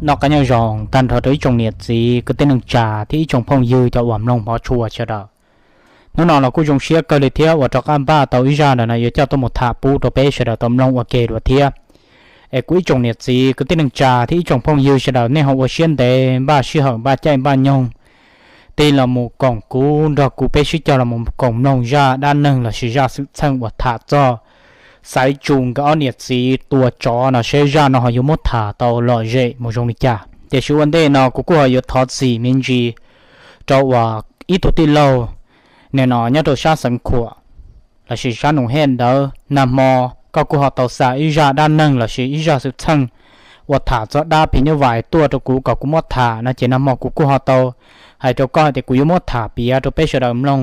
Noj qab nyob zoo tag nrho rau ib tsoom niam txiv kwv tij neej tsa thiab ib tsoom phooj ywg cov uas mloog hmov tshua sawv daws. Hnub no los kuj zoo siab kawg li thiab uas rov qab npaj tau ib zaj ntawm no yuav coj tuaj mus tham pub rau peb sawv daws tau mloog ua ke dua thiab. Es kuv ib tsoom niam txiv kwv tij neej tsa thiab ib tsoom phooj ywg sawv daws nej ho ua siab ntev npaj sij hawm npaj caij npaj nyoog tig los mus koom kuv nrog kuv peb sib cog los mus koom mloog zaj dab neeg lossis zaj xwm txheej uas tham txog Xaiv Tsu nkawd ob niam txiv tua tsov no seb zaj no ho yuav muab tham tau lom zem mus zoo li cas. Tiam sis ua ntej no kuv kuj ho yuav thov txim me ntsis rau uas ib tug tij laug nim no nyob rau sab Xeev Khuam lossis sab Noom Hej ntawd, nag hmo koj kuj ho tau xa ib zaj dab neeg lossis ib zaj xwm txheej uas tham txog dab phim nyuj vais tuaj rau kuv kom kuv muab tham no ces nag hmo kuv kuj ho tau hais rau koj hais tias kuv yuav muab tham piav rau peb sawv daws mloog,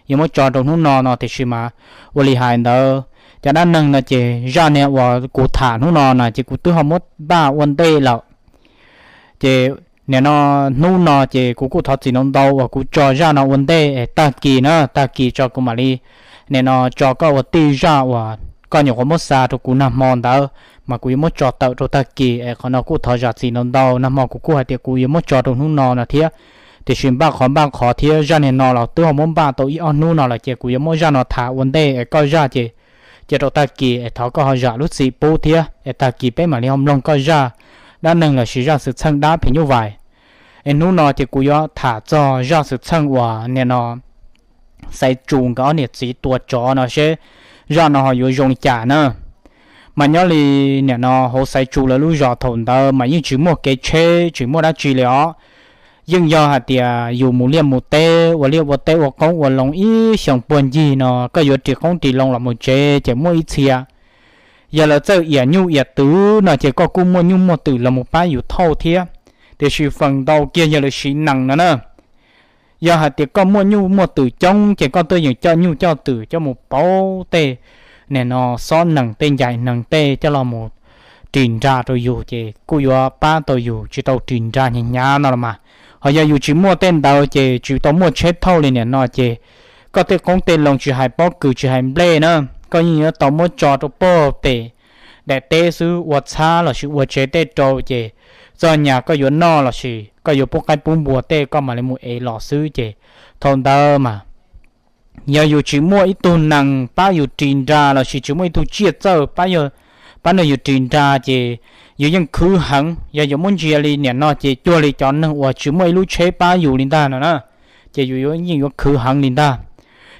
yuav muab tso rau hnub no no tiam sis mas ua li hais ntawd cov dab neeg no ces zaj niag uas kuv tham hnub no na ces kuv twb ho muab npaj ua ntej lawm. Ces nim no hnub no ces kuv kuj thov txim ntau ntau uas kuv tso zaj no ua ntej es tag kis na, tag kis tso kuv mam li nim no tso koj ua tij zaj uas koj nyuam qhuav muab xa rau kuv nag hmo ntawd mas kuv yuav muab tso tawm rau tag kis es qhov no kuj thov zam txim ntau ntau, nag hmo kuv kuj hais tias kuv yuav muab tso rau hnub no no thiab. Tiam sis npaj qhov npaj qhov thiab zaj niag no los twb ho muab npaj tau ib ob hnub no lawm ces kuv yuav muab zaj no tham ua ntej es koj zaj ces cia rau tag kis es thov koj ho zam lub txim pub thiab es tag kis peb mam li ho mloog koj zaj dab neeg lossis zaj xwm txheej dab phim nyuj vais. Es hnub no ces kuv yuav tham txog zaj xwm txheej uas nim no Xaiv Tsu nkawd ob niam txiv tua tsov no seb zaj no ho yuav zoo li cas na. Mas nyob li nim no hauv Xaiv Tsu lawv lub zos thaum ntawd mas yeej tsis muaj kev tsheb tsis muaj dab tsi li os. Yeej yog hais tias yus mus liaj mus teb ua liaj ua teb ua qoob ua loo ib xyoos puag ncig no koj yuav ris qoob ris loo los mus tsev ces muaj ib txhia yog lawv txawj iam nyuj iam twm no ces koj kuj muaj nyuj muaj twm los mus pab yus thauj thiab. Tiam sis feem ntau kiag yog lawv siv nees no na. Yog hais tias koj muaj nyuj muaj twm coob ces koj tuaj yeem coj nyuj coj twm coj mus pauv tej nim no xob nees tej ncaim nees tej coj los mus ris nra rau yus ces kuj yuav pab tau yus tsis tau ris nra hnyav hnyav no los mas. Ho yog yus tsis muaj tej ntawd ces tsis tau muaj tsheb thauj li nim no ces koj tej qoob tej loo tsis hais pob kws tsis hais nplej na, koj yeej yuav tau muab tso rau puag pem daim teb xwb ua txhab lossis ua tsev tej rau ces txog nyas koj yuav noj lossis koj yuav pub qaib pub npua tej koj mam li mus ev los xwb ces thaum ntawd mas yog yus tsis muaj ib tug nees pab yus ris nra lossis tsis muaj ib tug tsiaj txawj pab nrog yus ris nra ces yus yeej khwv heev. Yog yuav muab ntsia li nim no ces cuag li cov neeg uas tsis muaj ib lub tsheb pab yus li ntag no na, ces yus yeej yuav khwv heev li ntag.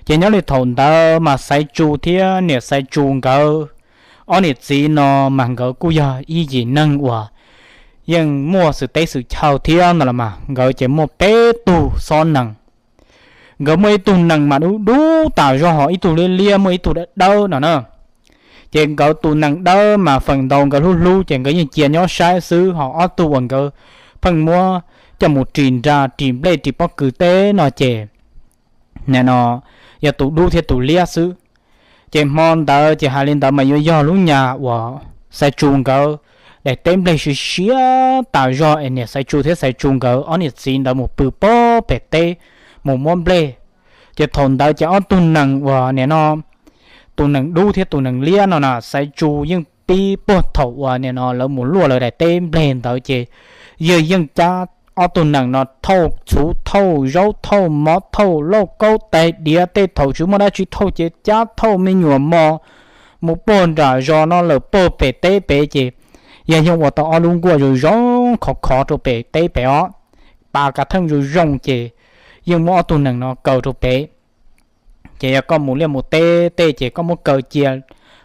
Ces nyob li thaum ntawd mas Xaiv Tsu thiab niam Xaiv Tsu nkawd ob niam txiv no mas nkawd kuj yog ib yim neeg uas yeej muaj xwm teb xwm chaw thiab no los mas nkawd ces muaj peb tug xob nees. Nkawd muaj ib tug nees mas dub dub tas zog ho ib tug liab liab muaj ib tug dawb dawb no na. Ces nkawd tus nees dawb mas feem ntau nkawd hlub hlub ces nkawd yeej cia nyob saib xwb ho ob tug uas nkawd pheej muab coj mus ris nra ris nplej ris pob kws tej no ces nim no yog tus dub thiab tus liab xwb. Ces hmo ntawd ces hais li ntawd mas yuav yog lub nyas uas Xaiv Tsu nkawd daim teb nplej siav siav tas zog es niam Xaiv Tsu thiab Xaiv Tsu nkawd ob niam txiv ntawd mus pw puag pem teb mus muab nplej. Ces thaum ntawd ces ob tug nees uas nim no tus nees dub thiab tus nees liab no na Xaiv Tsu yeej pib puag thaum uas nim no lawv mus luaj lawv daim teb nplej ntawd ces yawg yeej cab ob tug nees no thauj txhuv thauj zaub thauj mov thauj lauj kaub tais diav tej thaum tsis muaj dab tsi thauj ces cab thauj me nyuam mos mus puag nram zos no lawm puag pem teb pem ces yawg yeej ua tau ob lub nkuaj zoo zoo khov khov rau pem teb pem os, pas kav theej zoo zoo ces yeej muab ob tug nees no kaw rau pem. Ces yog koj mus liaj mus teb tej ces koj muab kaw cia,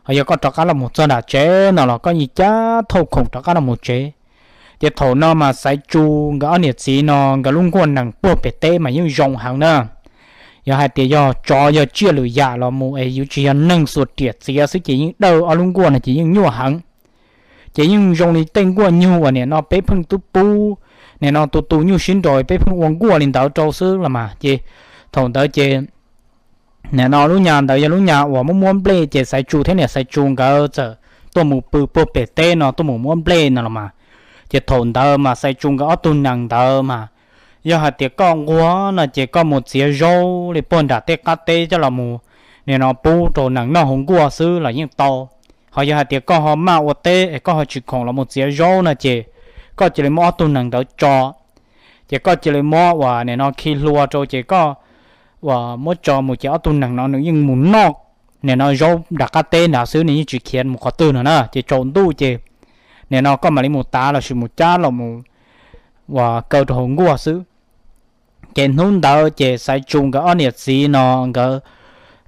ho yog koj rov qab los mus txog nram tsev no los koj yeej cab thauj khoom rov qab los mus tsev. Ces thaum no mas Xaiv Tsu nkawd ob niam txiv no nkawd lub nkuaj nees puag pem teb mas yeej zoo heev na. Yog hais tias yog tsov yog tsiaj lwm yam los mus es yuav tsis yog neeg xuas riam txiav xwb ces yeej dawj ob lub nkuaj no ces yeej nyuaj heev. Ces yeej zoo li tej nkuaj nyug uas nim no peb pheej twb pub, nim no tus tus nyuj sib nraus peb pheej ua nkuaj li ntawd rau xwb los mas ces thaum ntawd ces nim no lub nyas ntawd yog lub nyas uas muab muab nplej ces Xaiv Tsu thiab niam Xaiv Tsu nkawd txawm tuaj mus pw puag pem teb no tuaj mus muab nplej no los mas. Ces thaum ntawd mas Xaiv Tsu nkawd ob tug nees ntawd mas yog hais tias koj nquag no ces koj mus txiav zaub li puag nram tej qab teb coj los mus nim no pub rau nees noj hauv nkuaj xwb los yeej tau. Ho yog hais tias koj ho maj ua teb es koj ho tsis khoom los mus txiav zaub no ces koj cia li muab ob tug nees ntawd tso, ces koj cia li muab uas nim no khi hlua rau ces koj uas muab tso mus ces ob tug nees no nws yeej mus noj nim no zaub nram qab teb nrad xwb, nws yeej tsis khiav mus qhov twg no na. Ces tsaus ntuj ces nim no koj mam li mus tav lossis mus cab los mus uas kaw rau hauv nkuaj xwb. Ces hnub ntawd ces Xaiv Tsu nkawd ob niam txiv no nkawd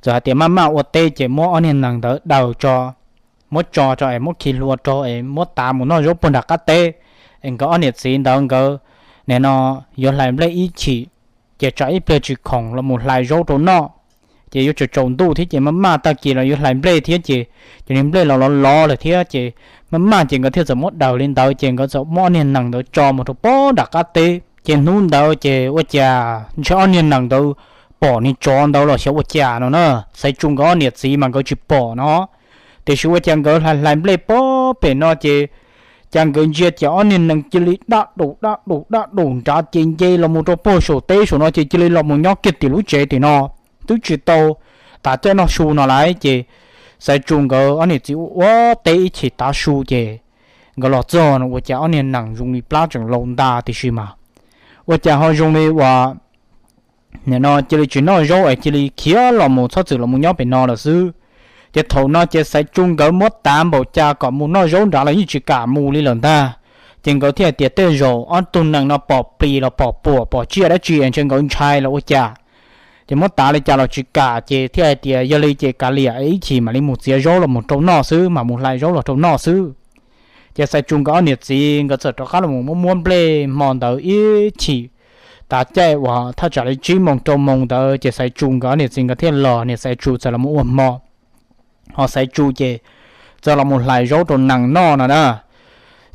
txawm hais tias maj maj ua teb ces muab ob niag nees ntawd daws tso, muab tso tso es muab khi hlua rau es muab tav mus noj zaub puag nram qab teb, es nkawd ob niam txiv ntawd nkawd nim no yuav hlais nplej ib chim, ces tsam ib pliag tsis khoom los mus hlais zaub rau noj. Ces yuav tsaus tsaus ntuj thiab ces maj maj tag kis los yuav hlais nplej thiab ces cov niag nplej los lov lov lawm thiab ces maj maj ces nkawd thiaj txawm muab daws li ntawd ces nkawd txawm muab ob niag nees ntawd tso mus rau puag nram qab teb. Ces hnub ntawd ces ua cas ntshe ob niag nees ntawd pom niag tsov ntawd los xyov ua cas no na. Xaiv Tsu nkawd ob niam txiv mas nkawd tsis pom no, tiam sis ua cas nkawd hlais hlais nplej puag pem no ces cas nkawd ntsia ces ob niag nees cia li daj daum daj daum daj daum nrad ces nce los mus rau puag saum teb saum no ces cia li los mus nyob kiag tim lub tsev tim no, twb tsis tau tav caij noj su no lawm ces Xaiv Tsu nkawd ob niam txiv ua ua teb ib chim tav su ces nkawd los txog no ua cas ob niag nees zoo li plab tseem laus ntag tiam sis mas ua cas ho zoo li uas nim no cia li tsis noj zaub es cia li khiav los mus txhob txwm los mus nyob pem no lawm xwb. Ces thaum no ces Xaiv Tsu nkawd muab tav npaum cas kom mus noj zaub nrad los yeej tsis kam mus li lawm ntag. Ces nkawd thiaj hais tias tej zaum ob tug nees no pom plis los pom puam pom tsiaj dab tsi ntshe nkawd ntshai los ua cas. Ces muab tav li cas los tsis kam ces thiaj hais tias yog li ces kav liam ib chim mam li mus txiav zaub los mus rau noj xwb, mam mus hlais zaub los rau noj xwb. Ces Xaiv Tsu nkawd ob niam txiv nkawd txawm rov qab los muab muab nplej hmo ntawd ib chim. Tav caij uas thaj tsam li tsib moos rau moos ntawd ces Xaiv Tsu nkawd ob niam txiv nkawd thiaj los, niam Xaiv Tsu txawm los mus ua hmo, ho Xaiv Tsu ces txawm los mus hlais zaub rau nees noj no na.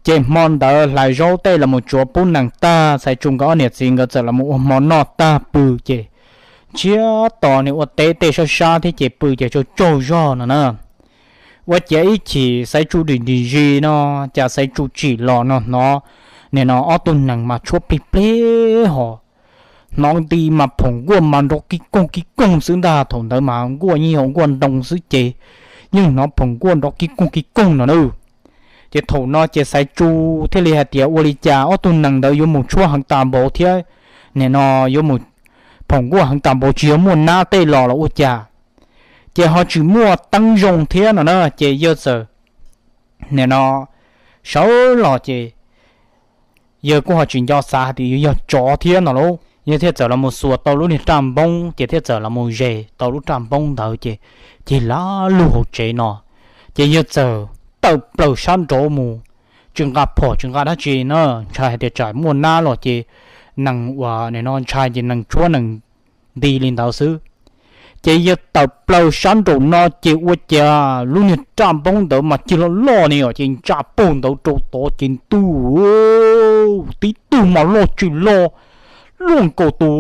Ces hmo ntawd hlais zaub tej los mus tsuav pub nees tag, Xaiv Tsu nkawd ob niam txiv nkawd txawm los mus ua hmo noj tag pw ces ntsiag to, nws ua teb tej sab sab thiab ces pw ces tsaug tsaug zog no na. Ua ciav ib chim Xaiv Tsu dim dim zis no, cas Xaiv Tsu tsim los no hnov nim no ob tug nees mas tshuab plig plig ho hnov nti mas phoom nkuaj mas nrov kib koog kib koog xwb ntag. Thaum ntawd mas nkuaj yeej yog nkuaj ntoo xwb ces yeej hnov phoom nkuaj nrov kib koog kib koog no na. Ces thaum no ces Xaiv Tsu thiaj li hais tias ua li cas ob tug nees ntawd yuav mus tshuab heev tas npaum thiab, nim no yuav mus phoom nkuaj heev tas npaum, tsis yog muaj nab tej los los ua cas, ces ho tsis muaj teeb zoo thiab no na. Ces yawg txawm nim no sawv los ces yawg kuj ho tsis nco xav hais tias yuav yog tsov thiab no lauj. Yawg thiaj txawm los mus xuas tau lub niag raj npoob ces thiaj txawm los mus zes tau lub raj npoob ntawd ces cig lam lug hauv tsev no. Ces yawg txawm tawm plaws sab nraud mus, tsis nqa phom tsis nqa dab tsi na, ntshai hais tias tsam muaj nab los ces nees uas nim no ntshai ces nees tshuab nees nti li ntawd xwb. Ces yawg tawm plaws sab nraum no ces ua cas lub niag raj npoob ntawd mas cig loj loj ni os, ces ntsa pug ntawd rau tod ces ntuj, tib tug mas loj tsis loj, luaj nkaus tus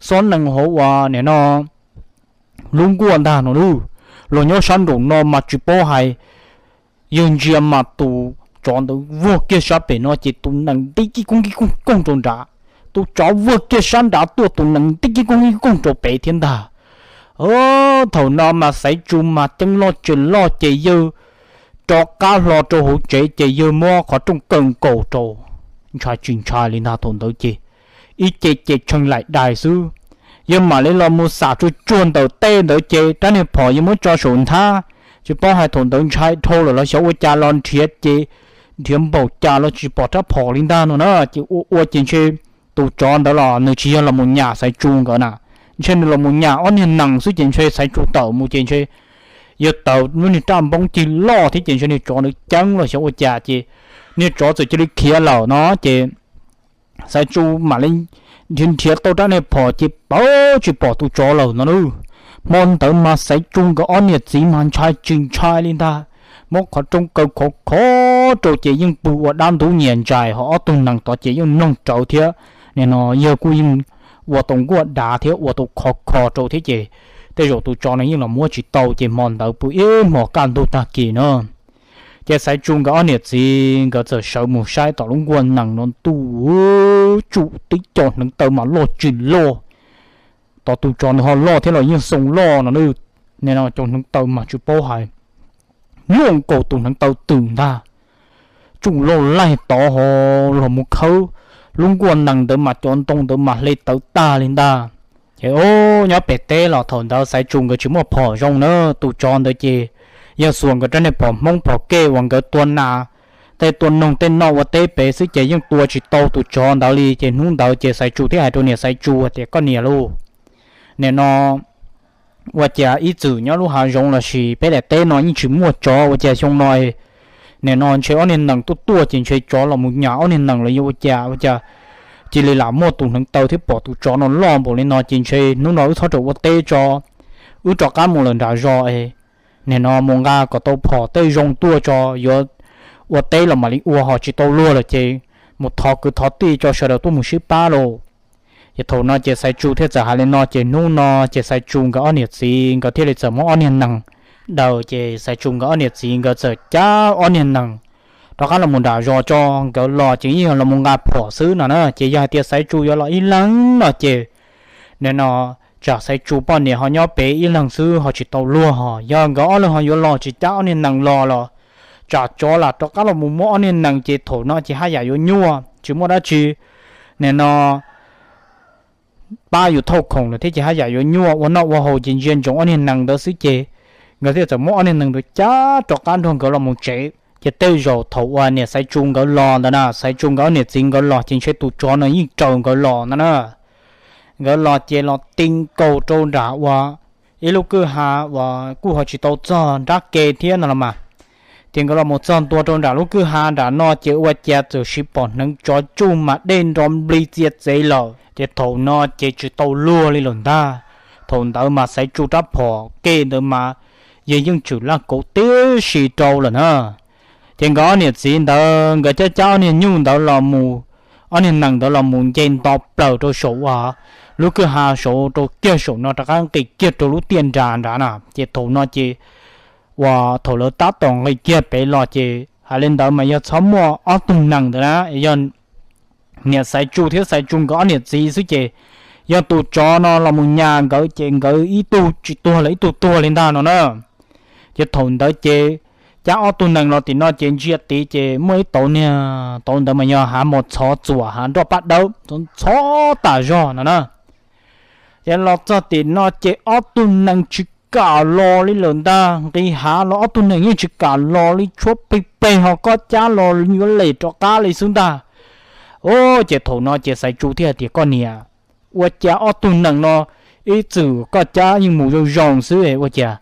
xob nees hauv uas nim no lub nkuaj ntag no lauj. Los nyob sab nraum no mas tsis paub hais, yawg ntsia mas tus tsov ntawd vuag kiag sab pem no ces tus nees nti kib koog kib koog koog rau nrad, tus tsov vuag kiag sab nrad tuaj tus nees nti kib koog kib koog rau pem thiab ntag. Thaum no mas Xaiv Tsu mas ceeb loj tsis loj ces yawg rov qab hlo rau hauv tsev ces yawg muab qhov rooj kaw nkaus rau, ntshai tsis ntshai li ntag. Thaum ntawd ces ib ce ces tshee laim dais xwb. Yawg mam li los mus xam tsuag tsuag ntawm tej ntawd ces rab niag phom yawg muab tso saum nthab, tsis paub hais thaum ntawd ntshai dhau lawm los xyov ua cas los nrhiav ces nrhiav npaum cas los tsis pom rab phom li ntag no na. Ces ua ua ces ntshe tus tsov ntawd los nws tsis yog los mus nyam Xaiv Tsu nkawd na, ntshe nws los mus nyam ob niag nees xwb ces ntshe Xaiv Tsu tawm mus ces ntshe yawg taws lub niag raj npoob cig loj thiab ces ntshe niag tsov ntawd ceeb los xyov ua cas ces niag tsov txawm cia li khiav lawm no ces Xaiv Tsu mam li nrhiav nrhiav tau rab niag phom ces pab tsis pom tus tsov lawm no na. Hmo ntawd mas Xaiv Tsu nkawd ob niam txiv mas ntshai tsis ntshai li ntag, muab qhov rooj kaw khov khov rau ces yeej pw ua dab ntub nyias ntsais, ho ob tug nees tod ces yeej mloog rawv thiab. Nim no yawg kuj yeej ua tau nkuaj dav thiab ua tau khov kho rau thiab ces tej zaum tus tsov no yeej los muab tsis tau ces hmo ntawd pw ib hmos kaj ntug tag kis na. Ces Xaiv Tsu nkawd ob niam txiv nkawd txawm sawv mus saib tom lub nkuaj nees no ntuj, tsum tib co hneev taw mas loj tsis loj, tom tus tsov nws ho loj thiab los yeej xoo loj no na. Nim no cov hneev taw mas tsis paub hais, luaj nkaus tus hneev taw twm ntag, tsuj loj laig tod ho los mus khawb lub nkuaj nees ntawd mas cov ntoo ntawd mas hle tawv tag li ntag. Ces nyob pem teb los thaum ntawd Xaiv Tsu nkawd tsis muaj phom zoo na, tus tsov ntawd ces yog xuas nkawd rab niag phom Hmoob phom kej uas nkawd tua nas tej tua noog tej noj ua teb pem xwb ces yeej tua tsis tau tus tsov ntawd li. Ces hnub ntawd ces Xaiv Tsu thiaj hais rau niam Xaiv Tsu tias, koj niam lauj, nim no ua cas ib txwm nyob lub hav zoov lossis peb daim teb no yeej tsis muaj tsov, ua cas xyoo no nim no ntshe ob niag nees tuaj tuaj ces ntshe tsov los mus nyas ob niag nees los yog ua cas, ua cas cia li lam muaj tus hneev taw thiab pom tus tsov no loj npaum li no, ces ntshe hnub no wb txhob rawm ua teb tso, wb rov qab mus lawm nram zos es nim no mus nqa kom tau phom tej zoo tuaj tso, yuav ua teb los mam li ua, ho tsis tau luag lawm ces mus thov kwv thov tij tso, sawv daws tuaj mus sib pab lauj. Ces thaum no ces Xaiv Tsu thiaj txawm hais li no, ces hnub no ces Xaiv Tsu nkawd ob niam txiv nkawd thiaj li txawm muab ob niag nees daws, ces Xaiv Tsu nkawd ob niam txiv nkawd txawm cab ob niag nees rov qab los mus nram zos tso. Nkawd los ces yeej yog los mus nqa phom xwb no na. Ces yog hais tias Xaiv Tsu yuav los ib leeg no ces nim no tsam Xaiv Tsu poj niam ho nyob pem ib leeg xwb ho tsis tau luag, ho yog nkawd ob leeg ho yuav los tsis cab ob niag nees los los tsam tsov lam rov qab los mus muab ob niag nees ces thaum no ces haj yam yuav nyuaj, tsis muaj dab tsi nim no pab yus thauj khoom lawm thiab ces haj yam yuav nyuaj, ua noj ua haus ces ntsia ntsoov ob niag nees ntawd xwb. Ces nkawd thiaj txawm muab ob niag nees ntawd cab rov qab nrog nkawd los mus tsev. Ces tej zaum thaum uas niam Xaiv Tsu nkawd los ntawd na, Xaiv Tsu nkawd ob niam txiv nkawd los ces ntshe tus tsov no yeej raws nkawd los ntag na. Nkawd los ces los ti nkaus rau nram uas ib lub kwj ha uas kuj ho tsis tau txog nrab ke thiab no los mas. Ces nkawd los mus txog ntua rau nram lub kwj ha nram no ces ua cas txawm sis pom hneev tsov tsuj mas dej nro nplig txia txev lawm. Ces thaum no ces tsis tau luag li lawm ntag. Thaum ntawd mas Xaiv Tsu rab phom kej ntawd mas yog yeej tshwm laj kauv tib si rau lawm na. Ces nkawd ob niam txiv ntawd nkawd cab cab ob niag nyuj ntawd los mus, ob niag nees ntawd los mus nce nto plaws rau saum uas lub kwj ha saud rau kiag saum no rov qab nqis kiag rau lub tiaj nras nrad na. Ces thaum no ces uas thaum lawv tab tom nqis kiag pem los ces hais li ntawd mas yog txhob muaj ob tug nees ntawd na, yog niam Xaiv Tsu thiab Xaiv Tsu nkawd ob niam txiv xwb ces yog tus tsov no los mus nyas nkawd ces nkawd ib tug tsis tuag los ib tug tuag li ntag no na. Ces thaum ntawd ces cab ob tug nees los tim no ces ntsia tid ces muaj ib tauv niag tauv ntawd mas yog hav mos txhov txuam hav nroj paj dawb txhob tas zog no na. Ces los txog tim no ces ob tug nees tsis kam los li lawm ntag, nqis hav los ob tug nees yeej tsis kam los li, tshuab plig pleg ho koj cab los yuav lem rov qab li xwb ntag. Ces thaum no ces Xaiv Tsu thiaj hais tias, koj niam, ua cas ob tug nees no ib txwm koj cab yeej mus zoo zoo xwb ua cas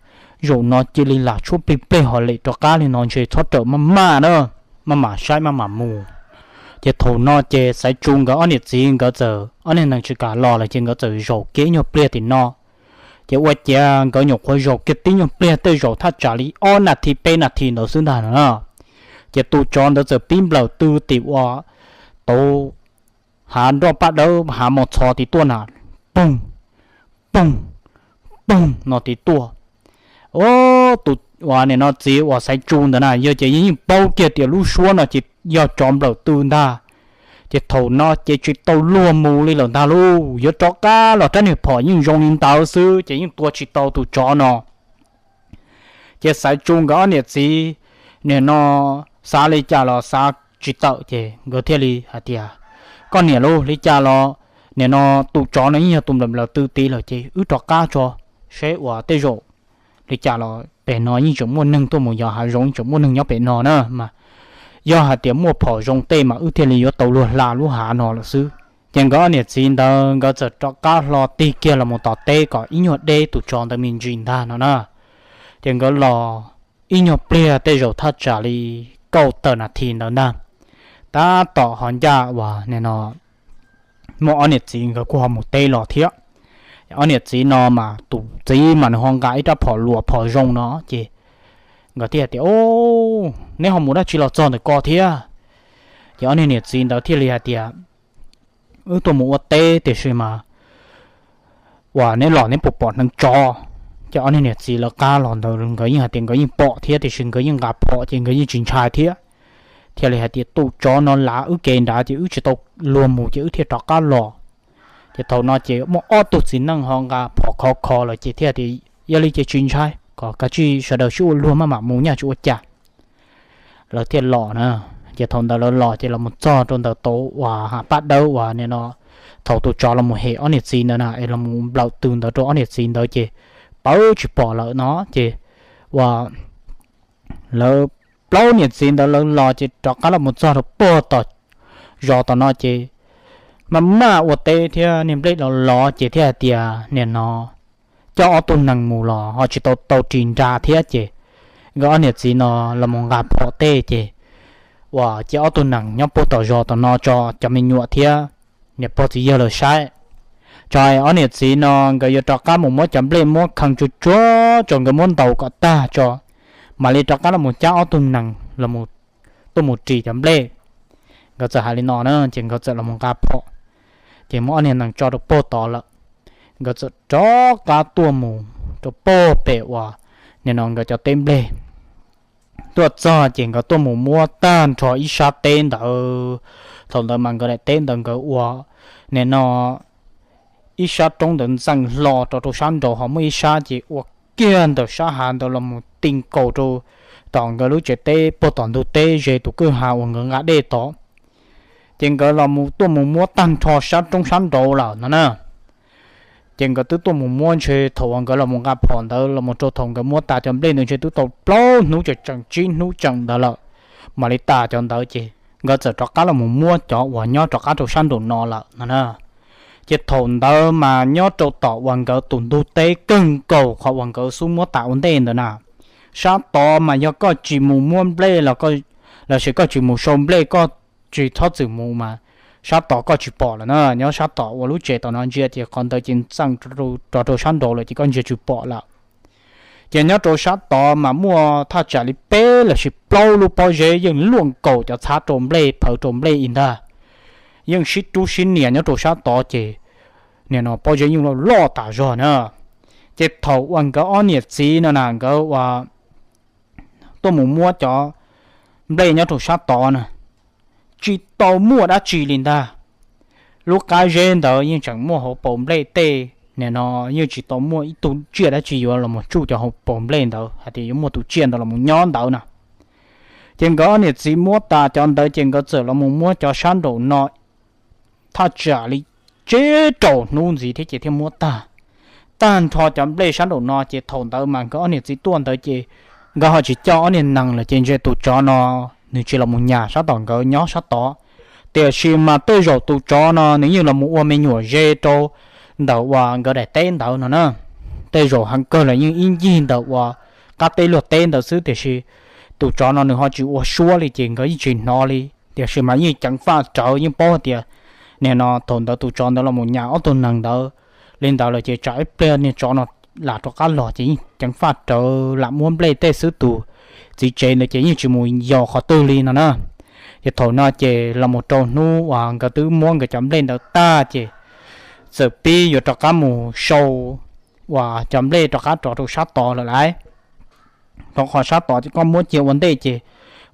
zaum no cia li lam tshuab plig pleg ho lem rov qab li no, ntshe txhob rawm maj maj na, maj mam saib maj mam mus. Ces thaum no ces Xaiv Tsu nkawd ob niam txiv nkawd txawm ob niag nees tsis kam los lawm ces nkawd txawm zaum kiag ib nyuag pliag tim no. Ces ua ciav nkawd nyuam qhuav zaum kiag tib nyuag pliag tej zaum thaj tsam li ob nas this peb nas this ntawd xwb ntag no na. Ces tus tsov ntawd txawm pib nplawm tw tim ua tauv hav nroj paj dawb hav mos txhov tid tuaj na, poog, poog, poog no tid tuaj. Tus uas nim no txiv uas Xaiv Tsu ntawd na yog ces yeej paub kiag tias lub suab no ces yog tsov nplawm tw ntag. Ces thaum no ces tsis tau luag mus li lawm ntag lauj, yuav rov qab los rab niag phom yeej zoo li ntawd xwb ces yeej tua tsis tau tus tsov no. Ces Xaiv Tsu nkawd ob niam txiv nim no xav li cas los xav tsis tawm ces nkawd thiaj li hais tias, koj niam lauj, li cas los nim no tus tsov no yeej yog tus nplawm nplawm tw tid lawm ces wb rov qab tso, seb uas tej zaum li cas los pem no yeej tseem muaj neeg tuaj mus yos hav zoov, yeej tseem muaj neeg nyob pem no na mas. Yog hais tias muaj phom zoo tej mas wb thiaj li yuav tau luag hla lub hav no lawm xwb. Ces nkawd ob niam txiv ntawd nkawd txawm rov qab hlo tig kiag los mus tom teb kom ib nyuag deb tus tsov ntawd me ntsis ntag no na. Ces nkawd los ib nyuag pliag tej zaum thaj tsam li kaum tawm nas this ntawd ntag, tab tom ho ncaj uas nim no muaj ob niam txiv nkawd kuj ho mus teb los thiab. Ob niam txiv no mas tus txiv mas nws ho nqa ib rab phom luas phom zoo no ces nkawd thiaj tias, neb ho mus dab tsi los txog ntawm ko thiab? Ces ob niag niam txiv ntawd thiaj li hais tias, wb tuaj mus ua teb tiam sis mas uas neb los neb puas pom hneev tsov? Ces ob niag niam txiv lawv qab los ntawd nkawd yeej hais tias nkawd yeej pom thiab tiam sis nkawd yeej nqa phom ces nkawd yeej tsis ntshai thiab. Thiaj li hais tias tus tsov no lav wb kev nrad ces wb tsis tau luag mus ces wb thiaj rov qab los. Ces thaum no ces muaj ob tug txiv neej ho nqa phom khov kho lawm ces thiaj tias, yog li ces tsis ntshai, kom kav tsij sawv daws sib ua luag maj mam mus nyaj tsis ua cas. Lawv thiaj los na. Ces thaum ntawd lawv los ces los mus txog rau ntawm tau uas hav paj dawb uas nim no thaum tus tsov los mus hem ob niam txiv ntawd na es los mus nplawm tw ntawd rau ob niam txiv ntawd ces pawv tsis pom lawm no ces uas lawv plaub niam txiv ntawd lawv los ces rov qab los mus txog rau puag tom zos tom no ces maj maj ua teb thiab niag nplej los los ces thiaj hais tias nim no coj ob tug nees mus los ho tsis tau tau ris nra thiab ces nkawd ob niam txiv no los mus nqa phom tej ces uas cia ob tug nees nyob puag tom zos tom no tso cov me nyuam thiab niam pog txiv yawg lawv saib. Tso ob niam txiv no nkawd yuav rov qab mus muab cov nplej muab kheej tsuag tsuag tso nkawd muab ntaus kom tag tso mam li rov qab los mus cab ob tug nees los tuaj mus ris cov nplej. Nkawd txawm hais li no na ces nkawd txawm los mus nqa phom ces muab ob niag nees tso rau puag tod lawm. Nkawd txawm rov qab tuaj mus rau puag pem uas nim no nkawd cov teb nplej. Tuaj txog ces nkawd tuaj mus muab tag nrho ib sab teb ntawd. Thaum ntawd mas nkawd daim teb ntawd nkawd ua nim no ib sab roob ntawd ntxeem hlo rau rau sab nraud ho muaj ib sab ces ua kiag ntawm sab hav ntawd los mus ti nkaus rau tom nkawd lub tsev teb puag tom ntug teb ze tus kwj ha uas nkawd nqa dej tod. Ces nkawd los tuaj mus muab tag nrho sab roob sab nraud lawm no na. Ces nkawd twb tuaj mus muab ntshe thaum uas nkawd los mus nqa phom ntawd los mus rau thaum nkawd muab tas cov nplej ntawd ntshe twb tau plaub hnub tseem tseem tsib hnub tseem ntawd lawm mam li tas cov ntawd ces nkawd txawm rov qab los mus muab cov uas nyob rov qab rau sab nraum no lawm no na. Ces thaum ntawd mas nyob rau tom uas nkawd tus ntug teb kawg nkaus qhov uas nkawd xub muab tas ua ntej ntawd na, sab tod mas yog koj tsis mus muab nplej los sis koj tsis mus sau nplej koj tsis txhob txwm mus mas sab tod koj tsis pom lawm na. Nyob sab tom uas lub tsev tom no ntsia ces qhov ntawd ces ntxeem rov rau sab nraud lawm ces koj ntsia tsis pom lawm. Ces nyob rau sab tod mas muaj thaj tsam li peb los sis plaub lub pob zeb yeej luaj nkaus cov txhab rau nplej phaws rau nplej ib ntag. Yeej sib rub sib nias nyob rau sab tod ces nim no pob zeb yeej loj loj tas zog na. Ces thaum uas nkawd ob niam txiv no na nkawd ua tuaj mus muab cov nplej nyob rau sab tod na, tsis tau muaj dab tsi li ntag. Lub qab zeb ntawd yeej tseem muaj hauv paus nplej tej, nim no yeej tsis tau muaj ib tug tsiaj dab tsi yuav los mus tsuj cov hauv paus nplej ntawd hais tias yuav muaj tus tsiaj ntawd los mus nyob ntawd na. Ces nkawd ob niam txiv muab tas cov ntawd ces nkawd txawm los mus muab cov sab nraum no thaj tsam li tsib rau hnub ntxiv thiab ces thiaj muab tag. Tag nrho cov nplej sab nraum no ces thaum ntawd mas nkawd ob niam txiv tuaj ntawd ces nkawd ho tsis coj ob niag nees lawm ces ntshe tus tsov no nws tsis los mus nyas sab tom nkawd nyob sab tod. Tiam sis mas tej zaum tus tsov no nws yeej los mus ua me nyuam ze rau ntawm uas nkawd daim teb ntawd no na. Tej zaum heev kawg los yeej ib ncig ntawm uas qab teb luag teb ntawd xwb tiam sis tus tsov no nws ho tsis ua suab li ces nkawd yeej tsis hnov li. Tiam sis mas yeej ceev faj rawv yeej paub hais tias nim no thaum ntawd tus tsov ntawd los mus nyas ob tug nees ntawd li ntawd lawm ces tsam ib pliag niag tsov no lam rov qab los ces yeej ceev faj rawv lam muab nplej tej xwb tus txiv tsev ntawd ces yeej tsis mus yos qhov twg li no na. Ces thaum no ces los mus rau hnub uas nkawd twb muab nkawd cov nplej ntawd tag ces txawm pib yuav rov qab mus sau uas cov nplej rov qab rov rau sab tod lawm lauj. Rau qhov sab tod ces koj muab cia ua ntej ces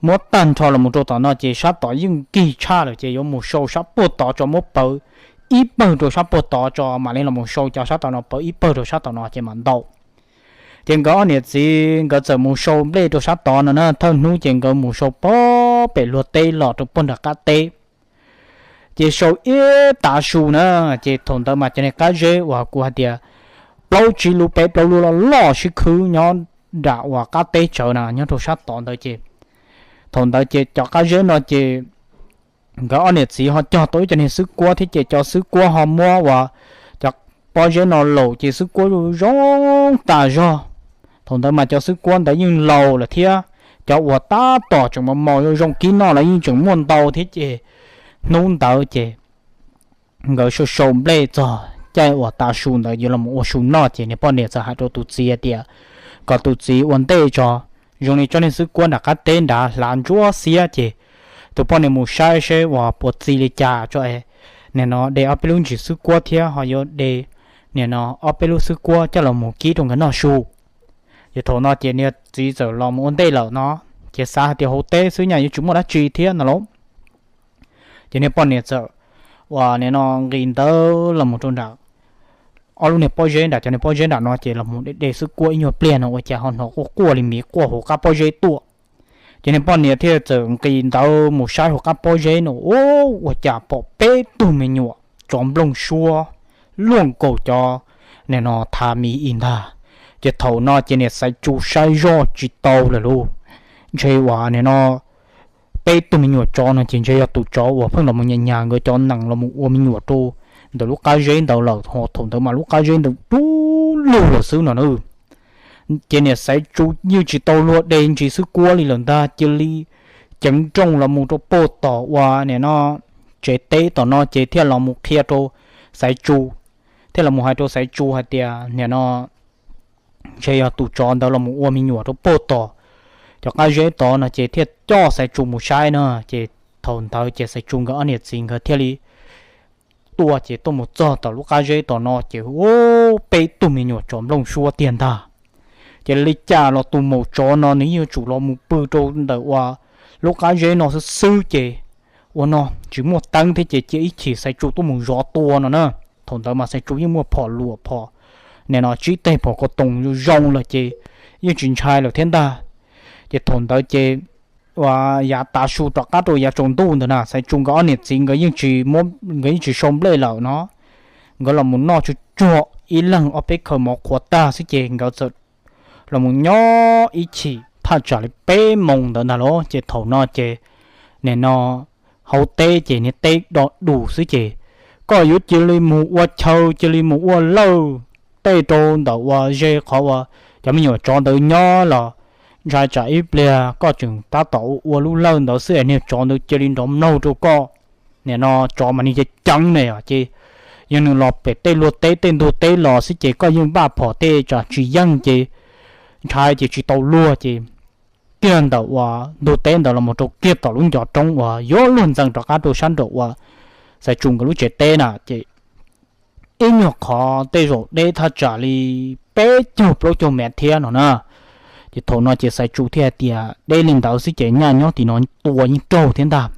muab tag nrho los mus rau tom no ces sab tod yeej nkig tshaj lawm ces yuav mus sau sab puag tod tso muab pawv ib pawg rau sab puag tod tso mam li los mus sau cov sab tom no pawv ib pawg rau sab tom no ces mam ntau. Ces nkawd ob niam txiv nkawd txawm mus sau nplej rau sab tod no na, thawj hnub ces nkawd mus sau puag pem luag teb los rau puag nram qab teb. Ces sau ib tav su na, ces thaum ntawd mas cov niag qab zeb uas kuv hais tias plaub tsib lub peb plaub lub loj loj sib khwb nyob nram uas qab teb tsawv na nyob rau sab tod ntawd ces thaum ntawd ces cov qab zeb no ces nkawd ob niam txiv ho cog tau ib co niag xwb kuab thiab ces cov xwb kuab ho muab uas cov pob zeb no laum ces xwb kuab zoo tas zog. Thaum ntawd mas cov xwb kuab ntawd yeej laus lawm thiab cov uas tab tom tseem maus maus zoo zoo kib noj los yeej tseem muaj ntau thiab ces hnub ntawd ces nkawd sau sau nplej txog caij uas tav su ntawd yuav los ua su noj ces niag poj niam txawm hais rau tus txiv hais tias kom tus txiv ua ntej tso, zoo li tsob niag xwb kuab nram qab teb nrad hlav ntsuab xiab ces tus poj niam mus saib seb uas puas txi li cas tso es nim no de ob peb lub ntsis xwb kuab thiab ho yuav de nim no ob peb lub xwb kuab coj los mus kib rau nkawd noj su. Ces thaum no ces niag txiv txawm los mus ua ntej lawm no, ces xav hais tias hauv teb xwb nyaj yuav tsis muaj dab tsi thiab no lauj. Ces niag poj niam txawm uas nim no nqis ntawd los mus rau nram ob lub niag pob zeb nram cov niag pob zeb nram no ces los mus de de xwb kuab ib nyuag pliag no ua cas ho hnov quaj quaj li miv quaj hauv qab pob zeb tuaj. Ces niag poj niam thiaj txawm nqis ntawd mus saib hauv qab pob zeb no, ua cas pom peb tug me nyuam tsov nplooj suab luaj nkaus cov nim no thav mis ib ntag. Ces thaum no ces niam Xaiv Tsu saib zoj tsis tau lawm lauj, ntshe uas nim no peb tug me nyuam tsov no ces ntshe yog tus tsov uas pheej los mus nyas nyas nkawd cov nees los mus ua me nyuam rau ntawm lub qab zeb ntawd lawm, ho thaum ntawd mas lub qab zeb ntawd dub lug lawm xwb no na. Ces niam Xaiv Tsu yeej tsis tau luag de ntsis xwb kuab li lawm ntag, cia li ceev nrooj los mus rau puag tom uas nim no tsev teb tom no ces thiaj los mus qhia rau Xaiv Tsu, thiaj los mus hais rau Xaiv Tsu hais tias nim no ntshe yog tus tsov ntawd los mus ua me nyuam rau puag tom cov qab zeb tod no ces thiaj coj Xaiv Tsu mus saib no. Ces thaum ntawd ces Xaiv Tsu nkawd ob niam txiv nkawd thiaj li tuaj ces tuaj mus txog tom lub qab zeb tom no ces ua peb tug me nyuam tsov nplooj suab tiag ntag. Ces li cas los tus maum tsov no nws yeej yuav tsum los mus pw rau ntawm uas lub qab zeb no xwb xwb ces ua no tsis muaj teeb thiab ces cia ib chim Xaiv Tsu tuaj mus zov tua no na. Thaum ntawd mas Xaiv Tsu yeej muaj phom luam phom nim no tsib teg phom ko toos zoo lawm ces yeej tsis ntshai lawm thiab ntag. Ces thaum ntawd ces uas yav tav su rov qab rau yav tsaus ntuj ntawd na Xaiv Tsu nkawd ob niam txiv nkawd yeej tsis, nkawd yeej tsis sau nplej lawm no, nkawd los mus noj tsuag tsuag ib leeg ob peb khaws mov qhuav tag xwb ces nkawd txawm los mus nyob ib chim thaj tsam li peb moos ntawd ntag los ces thaum no ces nim no hauv teb ces niag teb do dus xwb ces koj yuav cia li mus ua chaw cia li mus ua lawj tej rau ntawm uas ze qhov uas cov me nyuam tsov ntawd nyob los ntshai tsam ib pliag koj tseem tab tom ua lub lawj ntawd xwb es niag tsov ntawd cia li nrov mlaug rau koj. Nim no tsov mas nws ceev ceev ne ces yog nws los pem tej luag teb tej ntug teb los xwb ces koj yeej npaj phom tej tsam tsis yeej ces ntshai ces tsis tau luag ces kiag ntawm uas ntug teb ntawd los mus rau kiag tom lub ncov roob uas yuav luag ntxees rov qab rau sab nraum uas Xaiv Tsu nkawd lub tsev teb na ces ib nyuag qhov tej zaum deb thaj tsam li peb caug plaub caug mev thiab no na. Ces thaum no ces Xaiv Tsu thiaj hais tias deb li ntawd xwb ces nyaj nyob tim no tua yeej raug thiab ntag.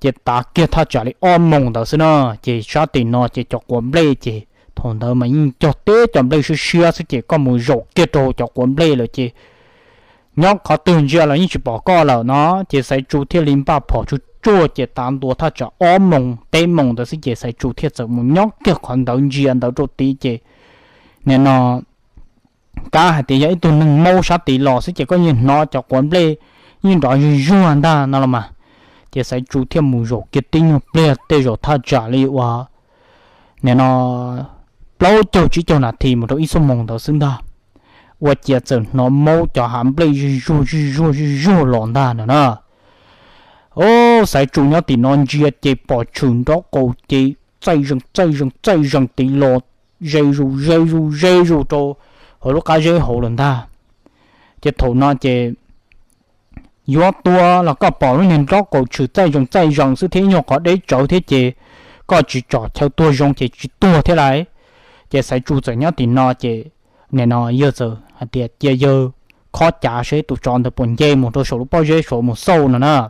Ces tav kiag thaj tsam li ob moos ntawd xwb na, ces sab tim no ces cov quav nplej ces thaum ntawd mas yeej cog teb cov nplej siab siab xwb ces koj mus zaum kiag rau cov quav nplej lawm ces nyob qhov twg ntsia los yeej tsis pom koj lawm no. Ces Xaiv Tsu thiaj li npaj phom tsuag tsuag ces tav ntua thaj tsam ob moos peb moos ntawd xwb ces Xaiv Tsu thiaj txawm mus nyob kiag qhov ntawd ntsia ntawd rau tid ces nim no kab hais tias yog ib tug neeg maub sab tid los xwb ces koj yeej hnov cov quav nplej yeej nrov zuj zuag ntag no los mas. Ces Xaiv Tsu thiaj mus zaum kiag tib nyuag pliag tej zaum thaj tsam li uas nim no plaub caug tsib caug nas this mus rau ib xuab moos ntawd xwb ntag, ua ciav txawm hnov maub cov hav nplej zuj zuag zuj zuag zuj zuag los ntag no na. Au, Xaiv Tsu nyob tim no ntsia ces pom tshwm nrob qaum ces txaij zees txaij zees txaij zees tid los ze zus ze zus ze zus rau hauv lub qab zeb hauv lawm ntag. Ces thaum no ces yuav tua los koj pom lub niag nrob qaum tshwm txaij zees txaij zees xwb thiab nyuag qhov deb tsawv thiab ces koj tsis tsom chaw tuag zoo ces tsis tuag thiab lauj. Ces Xaiv Tsu txawm nyob tim no ces nim no yawg txawm hais tias cia yawg khob cav seb tus tsov ntawd puas nce mus rau saum lub pob zeb saud mus xauj no na.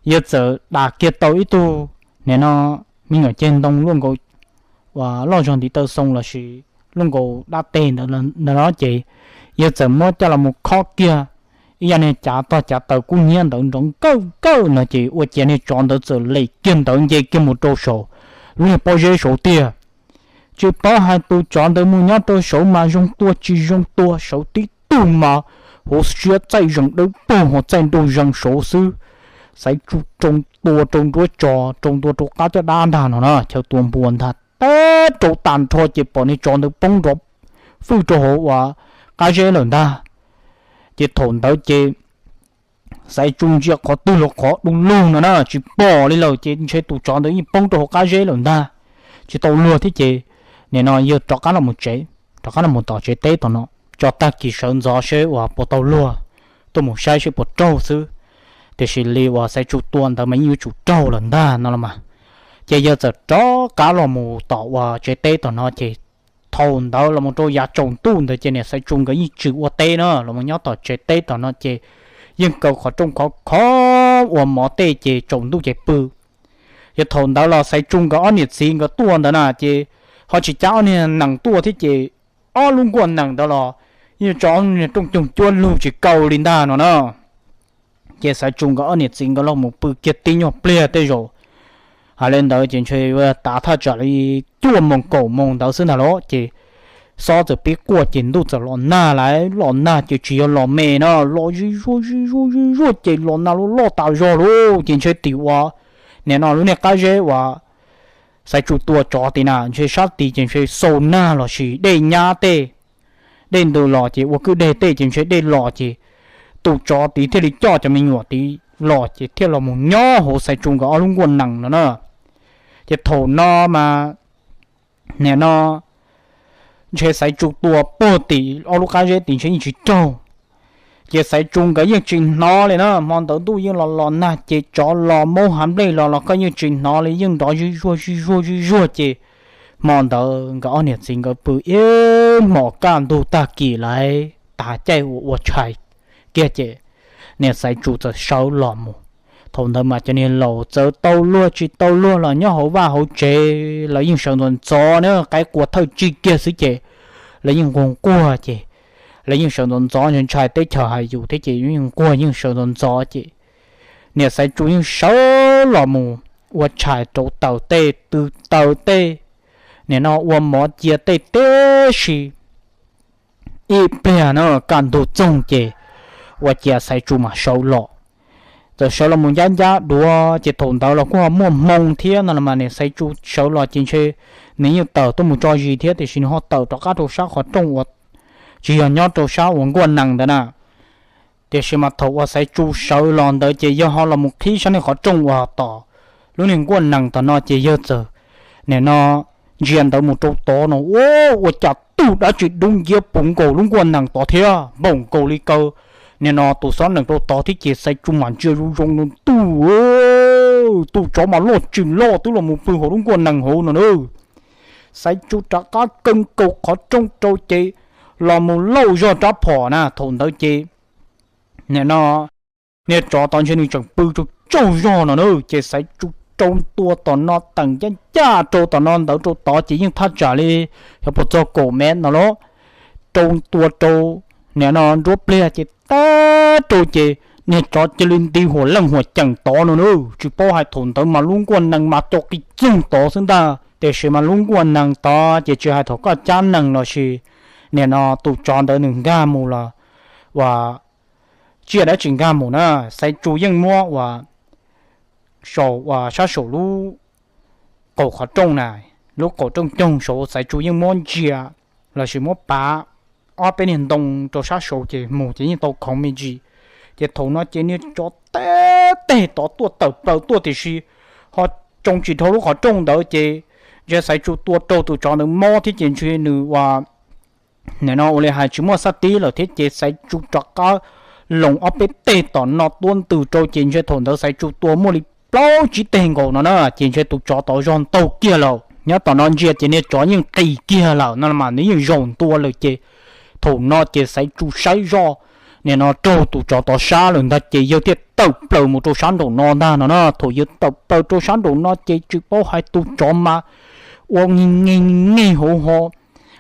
Yawg txawm dam kiag tau ib tug nim no me nyuam ceg ntoo luaj nkaus uas loj zog ntiv taw xoo lossis luaj nkaus dab teg ntawd no ces yawg txawm muab coj los mus khob kiag ib yam niag cav tog cav taws kub hnyiab ntawd nrov nkawj nkawj no ces ua ciav niag tsov ntawd txawm lem kiag ntawd nce kiag mus rau saum lub niag pob zeb saud tiag. Tsis paub hais tus tsov ntawd mus nyob rau saud mas zoo tua tsis zoo tua, saud tib tug mas huv siab txaij zees dawb paug ho txaij nraug zees saud xwb. Xaiv Tsu rau tua rau nruab tso, rau ntua rau qab caj dab ntag no na, chaw tua npua ntag, teb rau tag nrho ces pom niag tsov ntawd poob nrov fwj rau hauv uas qab zeb lawm ntag. Ces thaum ntawd ces Xaiv Tsu ntsia qhov twg los qhov du lug no na, tsis pom li lawm ces ntshe tus tsov ntawd yeej poob rau hauv qab zeb lawm ntag, tsis tau luag thiab ces nim no yawg rov qab los mus tsev, rov qab los mus tom tsev teb tom no, tso tag kis sawv ntxov seb uas puas tau luag tuaj mus saib seb puas raug xwb. Tiam sis li uas Xaiv Tsu tua ntawd mas yeej yuav tsum raug lawm ntag no los mas. Ces yawg txawm rov qab los mus tom uas tsev teb tom no ces thaum ntawd los mus rau yav tsaus ntuj ntawd ces niam Xaiv Tsu nkawd yeej tsis ua teb na, los mus nyob tom tsev teb tom no ces yeej kaw qhov rooj khov khov ua mov tej ces tsaus ntuj ces pw. Ces thaum ntawd los Xaiv Tsu nkawd ob niam txiv nkawd tuaj ntawd na ces ho tsis cab ob niag nees tuaj thiab ces ob lub nkuaj nees ntawd los yeej tso ob niag rooj coog cuab lug tsis kaw li ntag no na. Ces Xaiv Tsu nkawd ob niam txiv nkawd los mus pw kiag tib nyuag pliag tej zaum, hais li ntawd ces ntshe tav thaj tsam li cuaj moos kaum moos ntawd xwb ntag los ces xob txawm pib quaj ces ntuj txawm los nag lawm. Los nag ces tsis yog los me no, los zig zuag zig zuag zig zuag ces los nag loj loj tas zog lauj. Ces ntshe tim uas nim no lub niag qab zeb uas Xaiv Tsu tua tsov tid na, ntshe sab tid ces ntshe xau nag los sis dej nyab tej, dej ntws los ces ua kwj deg tej ces ntshe dej los ces tus tsov tid thiaj li coj cov me nyuam tid los ces thiaj los mus nyob hauv Xaiv Tsu nkawd ob lub nkuaj nees no na. Ces thaum no mas nim no ntshe Xaiv Tsu tua puag tim ob lub qab zeb tid ntshe yeej tsis raug. Ces Xaiv Tsu nkawd yeej tsis hnov li na, hmo ntawd ntuj yeej los los nag ces tsov los maub hav nplej los los koj yeej tsis hnov li, yeej nrov zig zuag zig zuag zig zuag ces hmo ntawd nkawd ob niam txiv nkawd pw ib hmos kaj ntug tag kis lawm, tas caij ua ua tshais kiag ces niam Xaiv Tsu txawm sawv los mus. Thaum ntawd mas cov niag laus txawv tau luag tsis tau luag los nyob hauv vaj hauv tsev lawv yeej sawv ntxov ntxov na, qaib qua thawj tsig kiag xwb ces lawv yeej nquag nquag ces lawv yeej sawv ntxov ntxov, ntshai teb chaws hais yus thiab ces yeej nquag yeej sawv ntxov ntxov ces niam Xaiv Tsu yeej sawv los mus ua tshais rauv taws tej, tw taws tej, nim no ua mov cia tej tib si. Ib pliag na kaj ntug txoog ces ua ciav Xaiv Tsu mam sawv los. Txawm sawv los mus ncab ncab duav ces thaum ntawd los kuj ho muaj hmoo thiab no los mas niam Xaiv Tsu sawv los ces ntshe nws yeej tawm tuaj mus tso zis thiab tiam sis nws ho tawm rov qab rau sab qhov rooj uas tsis yog nyob rau sab uas nkuaj nees ntawd na. Tiam sis mas thaum uas Xaiv Tsu sawv los ntawd ces yawg ho los mus qhib sab niag qhov rooj uas tom lub niag nkuaj nees tom no ces yawg txawm nim no ntsia ntawd mus rau tod no ua cas tug dab tsi dub nciab puv nkaus lub nkuaj nees tod thiab npaum nkaus li kaw nim no tus xob nees rau tod thiab ces Xaiv Tsu mam ntsia zoo zoo no ntuj, tus tsov mas loj tsis loj twb los mus pw hauv lub nkuaj nees hauv no na. Xaiv Tsu rov qab kaw nkaus qhov rooj rau ces los mus lauj zog rab phom na, thaum ntawd ces nim no niag tsov tod ntshe nws tseem pw tsaug tsaug zog no na, ces Xaiv Tsu rau ntua tom no teem ncaj ncaj rau tom no ntawd rau tod ces yeej thaj tsam li xyov puas txog kaum mev no lauj. Rau ntua rau nim no nruab pliag ces tag rau ces niag tsov cia li nti huam leej huam ceem tod no na, tsis paub hais thaum ntawd mas lub nkuaj nees mas co qis txoog tod xwb ntag. Tiam sis mas lub nkuaj nees tod ces tsis hais thaum koj cab nees los sis nim no tus tsov ntawd nws nkag mus los uas tsiaj dab tsi nkag mus na, Xaiv Tsu yeej muab uas saum uas sab saum lub qaum qhov rooj na, lub qaum rooj coog saud Xaiv Tsu yeej muab ntsia los sis muab pav ob peb niag ntoo rau sab saud ces mus ces yeej tau khoov me ntsis. Ces thaum no ces niag tsov teb teg tod tuaj tawm plaws tuaj tiam sis ho tsoo tsis dhau lub qhov rooj ntawd ces ntshe Xaiv Tsu tua raug tus tsov ntawd mob thiab ces ntshe nws uas nim no ua li hais tsis muaj xab tib lawm thiab ces Xaiv Tsu rov qab loos ob peb teg tom no tuab ntws rau ces ntshe thaum ntawd Xaiv Tsu tua muaj li plaub tsib teg nkaus no na ces ntshe tus tsov tod zog ntaug kiag lawm. Nyob tom no ntsia ces niag tsov yeej qis kiag lawm no mas nws yeej zaum ntua lawm ces thaum no ces Xaiv Tsu saib zoj nim no raug tus tsov tod sab lawm ntag ces yawg thiaj tawm plaws mus rau sab nraum no ntag no na. Thaum yawg tawm plaws rau sab nraum no ces tsis paub hais tus tsov mas ua nge nge nge hauv ho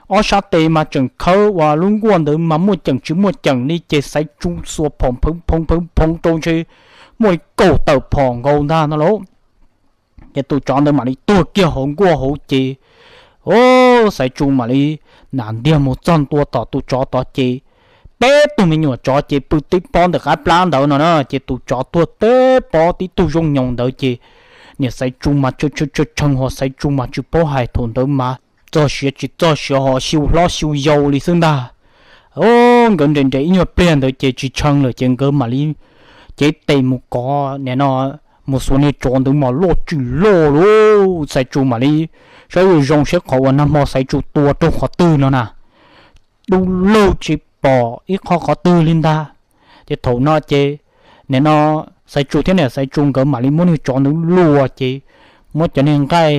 ob sab tes mas tseem khawb uas lub nkuaj ntawd mas muaj ceem tsis muaj ceem li ces Xaiv Tsu xuas phom phoov phoov phoov phoov rau ntshe muaj li kaum tawm phom nkaus ntag no lauj. Ces tus tsov ntawd mam li tuag kiag hauv nkuaj hauv ces, o, Xaiv Tsu mam li nam ntiag mus txog ntua tom tus tsov tod ces peb tug me nyuam tsov ces pw tib pob ntawm qab plab ntawd no na ces tus tsov tuag tib pob tib tug zoo nyoos ntawd ces niam Xaiv Tsu mas tshee tshee ho Xaiv Tsu mas tsis paub hais thaum ntawd mas txog siav tsis txog siav ho xyu hlob xyu yau li xwb ntag. O, nkawd nres nres ib nyuag pliag ntawd ces tsis tshee lawm ces nkawd mam li cev tes mus kov nim no mus xuas niag tsov ntawd mas loj tsis loj lauj. Xaiv Tsu mam li saib zoo zoo seb qhov uas nag hmo Xaiv Tsu tua raug qhov twg no na, dub lug tsis pom ib qho qhov twg li ntag. Ces thaum no ces nim no Xaiv Tsu thiab niam Xaiv Tsu nkawd mam li muab niag tsov ntawd luas ces muab cov niag nqaij,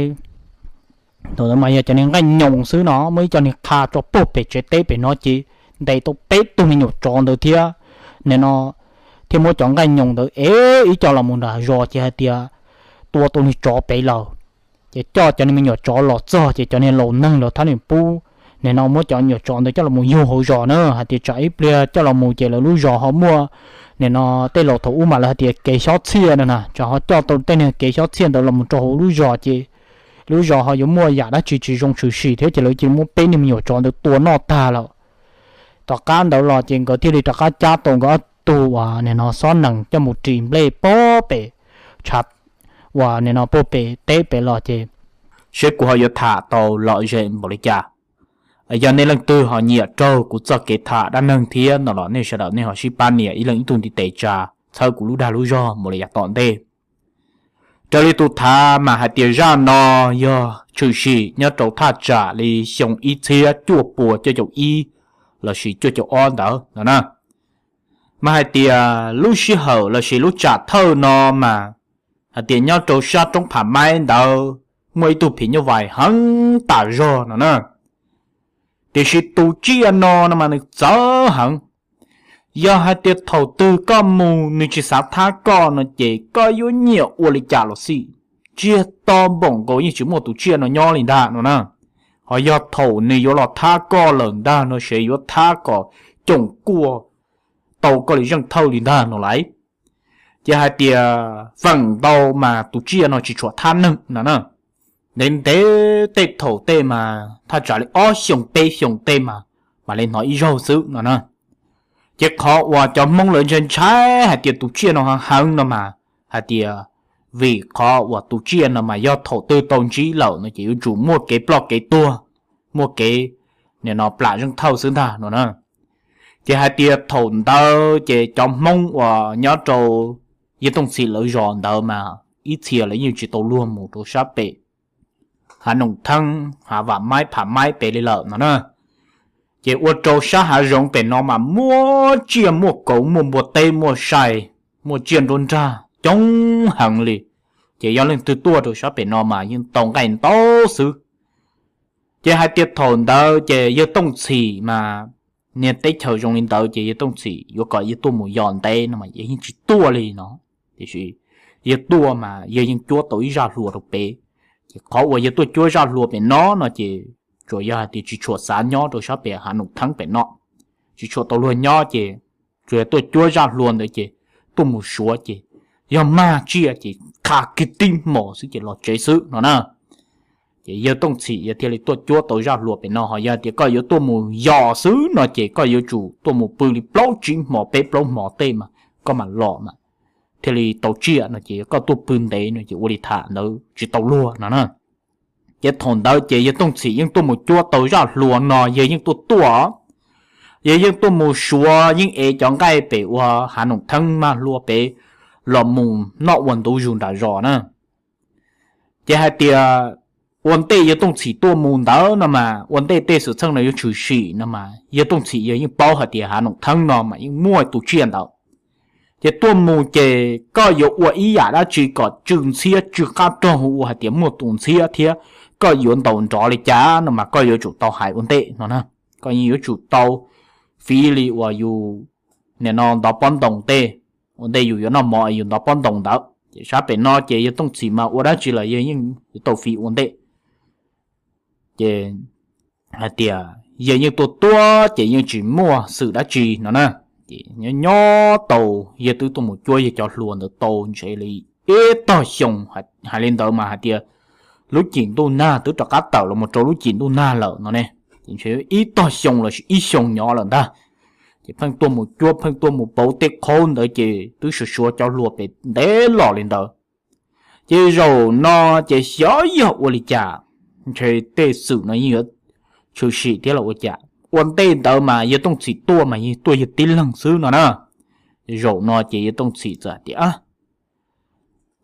thaum ntawd mas yog cov niag nqaij nyoos xwb no, muab ib co niag qha tso puag pem tsev teb pem no ces ntes tau peb tug me nyuam tsov ntawd thiab. Nim no thiaj muab cov nqaij nyoos ntawd ev ib co los mus nram zos ces hais tias tua tau niag tsov pem lawm. Ces coj cov niag me nyuam tsov los txog ces cov niag laus neeg los thab niam pub nim no muab cov me nyuam tsov ntawd coj los mus yug hauv zos na, hais tias tsam ib pliag coj los mus ces lawv lub zos ho muaj, nim no tej laus thaum ub mas lawv hais tias kev xyob txhiaj no na, tsam ho coj tau tej niag kev xyob txhiaj ntawd los mus rau hauv lub zos ces lub zos ho yuav muaj yam dab tsi tsis zoo tshwm sim thiab ces lawv cia li muab peb niag me nyuam tsov ntawd tua noj tag lawm. Tom qab ntawd los ces nkawd thiaj li rov qab cab tau nkawd ob tug uas nim no xob nees coj mus ris nplej pag pem tshav uas nim no puag pem teb pem los ces seb kuv ho yuav tham tau lom zem npaum li cas. Yog nej leej twg ho nyiam raug kuv txoj kev tham dab neeg thiab no los nej sawv daws nej ho sib pab nias ib leeg ib tug ntiv tes tsa txhawb kuv lub dag lub zog mus li yav tom ntej. Raws li tus thav mas hais tias zaj no yog tshwm sim nyob rau thaj tsam li xyoo ib txhiab cuaj pua cuaj caum ib lossis cuaj caum ob ntawd no na. Mas hais tias lub sij hawm lossis lub tsam thawj no mas hais tias nyob rau sab roob Pham Maib ntawd muaj ib tug phim nyuj vais heev tas zog no na. Tiam sis tus tsiaj no no mas nws txawv heev. Yog hais tias thaum twg koj mus nws tsis xav thab koj no ces koj yuav nyiam ua li cas los xij, tsiaj to npaum nkaus yeej tsis muaj tus tsiaj no nyob li ntag no na. Ho yog thaum nws yuav los thab koj lawm ntag no ces yuav thab kom coom kuaj tau koj li zeej thawj li ntag no lauj. Ces hais tias feem ntau mas tus tsiaj no tsis tshua thab neeg no na. Ntev ntev tej thaum tej mas thaj tsam li ob xyoo peb xyoo tej mas mam li hnov ib zaug xwb no na. Ces qhov uas cov Hmoob lawv ntshai ntshai hais tias tus tsiaj no heev no mas hais tias vim qhov uas tus tsiaj no mas yog thaum twg tau ntsib lawm no ces yuav tsum muaj kev ploj kev tuag, muaj kev nim no plam zeej thawj xwb ntag no na. Ces hais tias thaum ntawd ces cov Hmoob uas nyob rau Yawg Tooj Txhim lawv zos ntawd mas ib txhia lawv yeej tsis tau luag mus rau sab pem Hav Noom Theeb, Hav Vam Maib, Pham Maib pem li lawm no na. Ces ua rau sab hav zoov pem no mas muaj tsiaj muaj kauv muaj npua teb muaj sai, muaj tsiaj nruab nrag coob heev li. Ces yog leej twg tuaj rau sab pem no mas yeej tau nqaij ntau xwb. Ces hais tias thaum ntawd ces Yawg Tooj Txhim mas niag teb chaws zoo li ntawd ces Yawg Tooj Txhim yuav kom yawg tuaj mus yos ntev no mas yawg yeej tsis tuaj li no. Tiam sis yawg tuaj mas yawg yeej cuab tau ib zaj hlua rau pem. Ces qhov uas yawg tuaj cuab zaj hlua pem no no ces tsuas yog hais tias tsis tshua xav nyob rau sab pem Hav Noom Theeb pem no, tsis tshua tau luag nyob ces tsuas yog tuaj cuab zaj hlua ntawd ces tuaj mus suav ces yog mag tsiaj ces qha kiag tib hmos xwb ces los tsev xwb no na. Ces Yawg Tooj Txhim yawg thiaj li tuaj cuab tau zaj hlua pem no. Ho yog tias koj yuav tuaj mus yos xwb no ces koj yuav tsum tuaj mus pw li plaub tsib hmo peb plaub hmo tej mas koj mam los mas thiaj li tau tsiaj no ces koj tuaj pw ntev no ces ua li tham ntawd tsis tau luag no na. Ces thaum ntawd ces Yawg Tooj Txhim yeej tuaj mus cuab tau zaj hlua no yawg yeej tuaj tuaj, yawg yeej tuaj mus suav yeej ev cov nqaij pem ua Hav Noom Theeb mag hlua pem los mus noj ua ntu zus nram zos na. Ces hais tias ua ntej Yawg Tooj Txhim tuaj mus ntawd no mas ua ntej tej xwm txheej no yuav tshwm sim no mas Yawg Tooj Txhim yawg yeej paub hais tias Hav Noom Theeb no mas yeej muaj tus tsiaj ntawd. Ces tuaj mus ces koj yuav ua ib yam dab tsi kom tsw ntxhiab tsw qab rog hu ua hais tias muaj tus ntxhiab thiab koj yuav ntaus nrov li cas no mas koj yuav tsum tau hais ua ntej no na. Koj yeej yuav tsum tau fiv li uas yus nim no ntov pob ntoo tej, ua ntej yus yuav noj mov yus ntov pob ntoo ntawd. Ces sab pem no ces Yawg Tooj Txhim mas ua dab tsi los yawg yeej yuav tau fiv ua ntej. Ces hais tias yawg yeej tuaj tuaj ces yeej tsis muaj xwm dab tsi no na. Ces nyob nyob tau yawg twb tuaj mus cuab yawg cov hlua ntawd tau ntshe li ib tog xyoo, hais li ntawd mas hais tias lub cim ntuj nag twb rov qab tawm los mus rau lub cim ntuj nag lawm no ne. Ces ntshe ib tog xyoo lossis ib xyoo nyob lawm ntag. Ces pheej tuaj mus cuab pheej tuaj mus pauv tej qhaub ntawd ces twb suav suav cov hlua pem ntev los li ntawd. Ces zaum no ces xyov yog ua li cas, ntshe tej xwm no yeej yuav tshwm sim thiab los ua cas. Ua ntej ntawd mas Yawg Tooj Txhim tuaj mas yeej tuaj yawg tib leeg xwb no na. Zaum no ces Yawg Tooj Txhim txawm hais tias,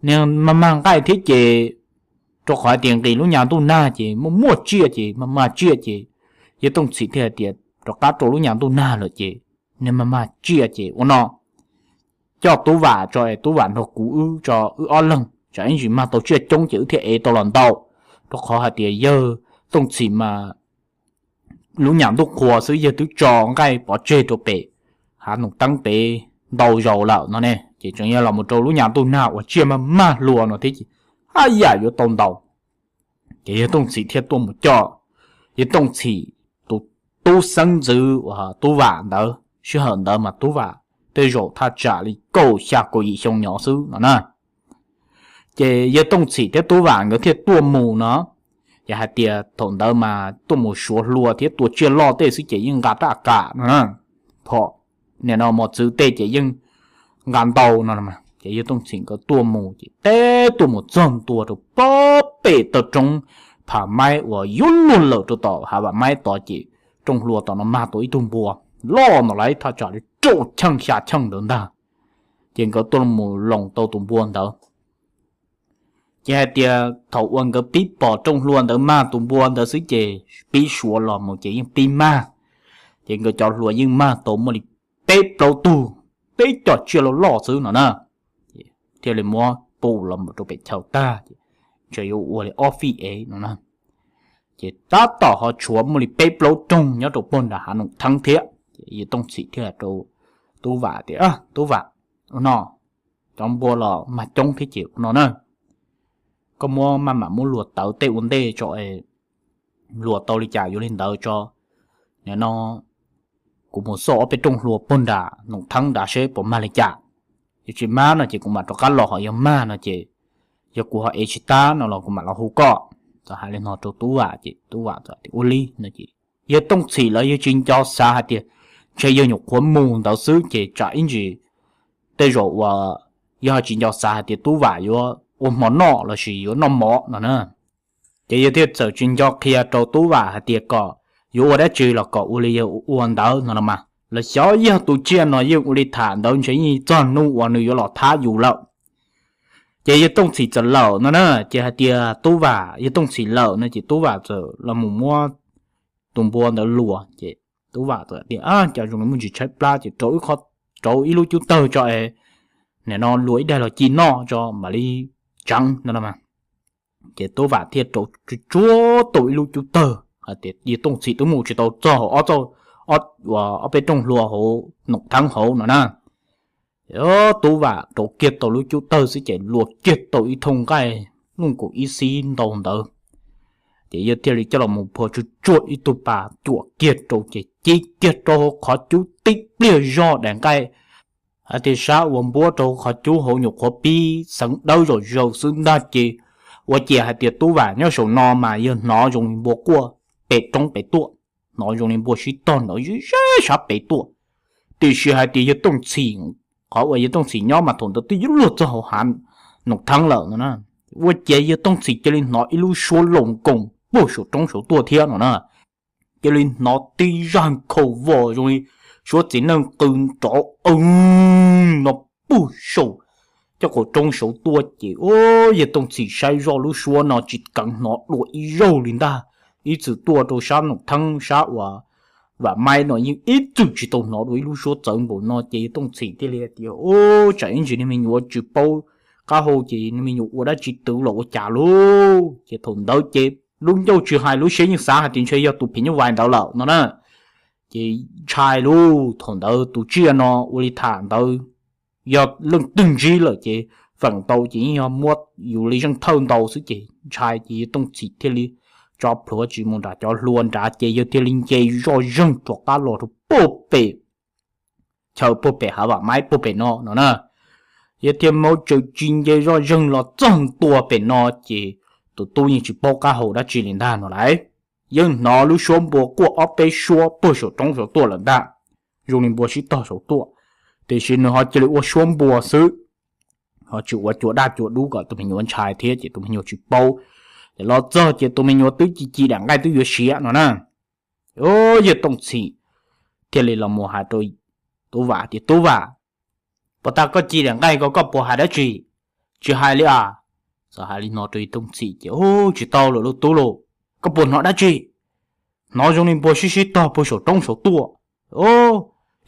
niag mag mag nqaij thiab ces, rau qhov hais tias nqis lub nyas ntuj nag ces muaj muaj tsiaj ces mag mag tsiaj ces Yawg Tooj Txhim thiaj hais tias rov qab rau lub nyas ntuj nag lawm ces niag mag mag tsiaj ces ua no, coj Tub Vam tso es Tub Vam nrog kuv wb tso wb ob leeg tsam ib ntsis mag tau tsiaj coob ces wb thiaj ev tau los ntau. Rau qhov hais tias Yawg Tooj Txhim mas lub nyas ntuj qhua xwb yawg twb tso nqaij pov tseg rau pem Hav Noom Theeb pem ntau zaus lawm no ne, ces tseem yog los mus rau lub nyas ntuj nag uas tsiaj mag mag hlua no thiab ces haj yam yuav tau ntau. Ces Yawg Tooj Txhim thiaj tuaj mus coj, Yawg Tooj Txhim tus tub xeeb ntxwv uas Tub Vam ntawd. Sij hawm ntawd mas Tub Vam tej zaum thaj tsam li kaum xya kaum yim xyoo nyob xwb no na. Ces yawg Tooj Txhim thiab Tub Vam nkawd thiaj tuaj mus no. Ces hais tias thaum ntawd mas tuaj mus suav hlua thiab tua tsiaj loj tej xwb ces yeej nqa raj kam no na. Phom nim no mos txwv tej ces yeej nqa ntau no. Ces yawg Tooj Txhim nkawd tuaj mus ces teb tuaj mus txog ntua rau pob pem taw roob Pham Maib uas yuav luag lawm rau tom Hav Vam Maib tod ces rooj hlua tom no mag tau ib tug npua loj ntau lawm thaj tsam li rau cheej xya cheej ntawd ntag. Ces nkawd tuaj mus loos tau tus npua ntawd. Ces hais tias thaum uas nkawd pib pom rooj hlua ntawd mag tus npua ntawd xwb ces pib suav los mus ces yeej pib mag. Ces nkawd cov hluas yeej mag tau muaj li peb plaub tug, peb cov tsiaj loj loj xwb no na. Thiaj li muab pus los rau pem chaw tag ces ntshe yuav ua li ob fij ev no na. Ces tab tom ho tshuav muaj li peb plaub rooj nyob rau puag nram Hav Noom Theeb thiab. Ces yawg Tooj Txhim thiaj rau Tub Vam tias, Tub Vam, ua no, cov npua los mag coob thiab ces ua no na, koj muab maj mam muab luas tawv tej ua ntej tso, luas tau li cas yuav li ntawd tso. Nim no kuv mus xauj ob peb rooj hlua puag nram Noom Theeb nrad seb puas mag li cas. Yog tsis mag no ces kuv mam rov qab los, ho yog mag no ces yog kuv ho ev tsis tag no los kuv mam los hu koj. Txawm hais li no rau Tub Vam ces Tub Vam txawm tias ua li no ces yawg Tooj Txhim lawv yeej tsis nco xav hais tias ntshe yawg nyuam qhuav mus ntawd xwb ces tsam ib ntsis tej zaum uas yawg ho tsis nco xav hais tias Tub Vam yuav ua hmo noj lossis yuav noj mov no na. Ces yawg thiaj txawm tsis nco qhia rau Tub Vam hais tias kom yuav ua dab tsi los kom ua li yawg ua ntawd no los mas, los xyov yog tus tsiaj no yeej ua li tham ntawd ntshe yeej txog hnub uas nws yuav los thab yus lawm. Ces yawg Tooj Txhim txawm lawm no na, ces hais tias Tub Vam, yawg Tooj Txhim lawm no ces Tub Vam txawm los mus muab tus npua ntawd luas ces Tub Vam txawm tias, Cas zoo li muaj ntsis tshaib plab ces rau ib lub cub tawg tso es nim no luas ib daig los ci noj tso mam li tseev no. Ces Tub Vam thiaj rau tsuag tsuag tau ib lub cub tawg hais tias yawg Tooj Txhim twb mus tsis tau txog ob peb rooj hlua hauv Noom Theeb hauv no na. Tub Vam rau kiag tau lub cub tawg xwb ces luas kiag tau ib thooj nqaij luj nkaus ib xib ntau ntawd. Ces yawg thiaj li coj los mus phua tsuag tsuag ib tug pas cuam kiag rau ces ci kiag rau hauv qhov cub tib pliag zog daim nqaij hais tias sab uas npuab rau hauv qhov cub hauv nyuam qhuav pib xeev dawb zom zaws xwb ntag ces ua ciav hais tias Tub Vam nyob saum no mas yawg hnov zoo li npua quaj pem roob pem tuaj, hnov zoo li npua sib tog nrov zeb sab pem tuaj. Tiam sis hais tias yawg Tooj Txhim, qhov uas yawg Tooj Txhim nyob mas thaum ntawd twb yuav luag txog hauv Hav Noom Theeb lawm no na. Ua ciav yawg Tooj Txhim cia li hnov ib lub suab loos nkoos puag saum roob saum tuaj thiab no na. Cia li hnov tib zaj nkhaus vos zoo li suab txiv neej qw nrov no puag saum coj qaum roob saud tuaj ces yawg Tooj Txhim saib zoj lub suab no tsis keev hnov dua ib zaug li ntag. Ib txwm tuaj rau sab Noom Theeb sab uas Vam Maib no yeej ib txwm tsis tau hnov dua ib lub suab txawv npaum no ces yawg Tooj Txhim thiaj li tias, Tsam ib ntsis niag me nyuam tsis paub qab hau ces niag me nyuam ua dab tsi twv los ua cas lauj. Ces thaum ntawd ces lub ncauj tsis hais lub siab yeej xav hais tias ntshe yog tus phim nyuj vais ntawd lawm no na. Ces ntshai lauj, thaum ntawd tus tsiaj no ua li tham ntawd yog leej twg ntsib lawm ces feem ntau ces yeej yog muab yus li zeej thawj ntau xwb ces ntshai ces yawg Tooj Txhim thiaj li tso plhuav tsis mus nram cov hlua nrad ces yawg thiaj li nce zoj zeeg rov qab los rau puag pem chaw puag pem Hav Vam Maib puag pem no no na. Yawg thiaj maub tsaws tsis nce zoj zeeg los txog ntua pem no ces tus tub yeej tsis paub qab hau dab tsi li ntag no lauj. Yeej hnov lub suab npua quaj ob peb suab puag saum roob saud tuaj lawm ntag, zoo li npua sib tog saud tuaj, tiam sis nws ho cia li ua suab npua xwb, ho tsis ua cua daj cua dub kom tus me nyuam ntshai thiab ces tus me nyuam tsis paub. Ces los txog ces tus me nyuam twb ci ci daim nqaij twb yuav siav no na. Yawg Tooj Txhim thiaj li los mus hais rau Tub Vam tias, Tub Vam, puas tas koj ci daim nqaij ko koj puas hais dab tsi? Tsis hais li as. Txawm hais li no rau yawg Tooj Txhim ces, Tsis tau lawm lauj tub lauj. Koj puas hnov dab tsi? Hnov zoo li npua sib sib tog puag saum roob saud tuaj.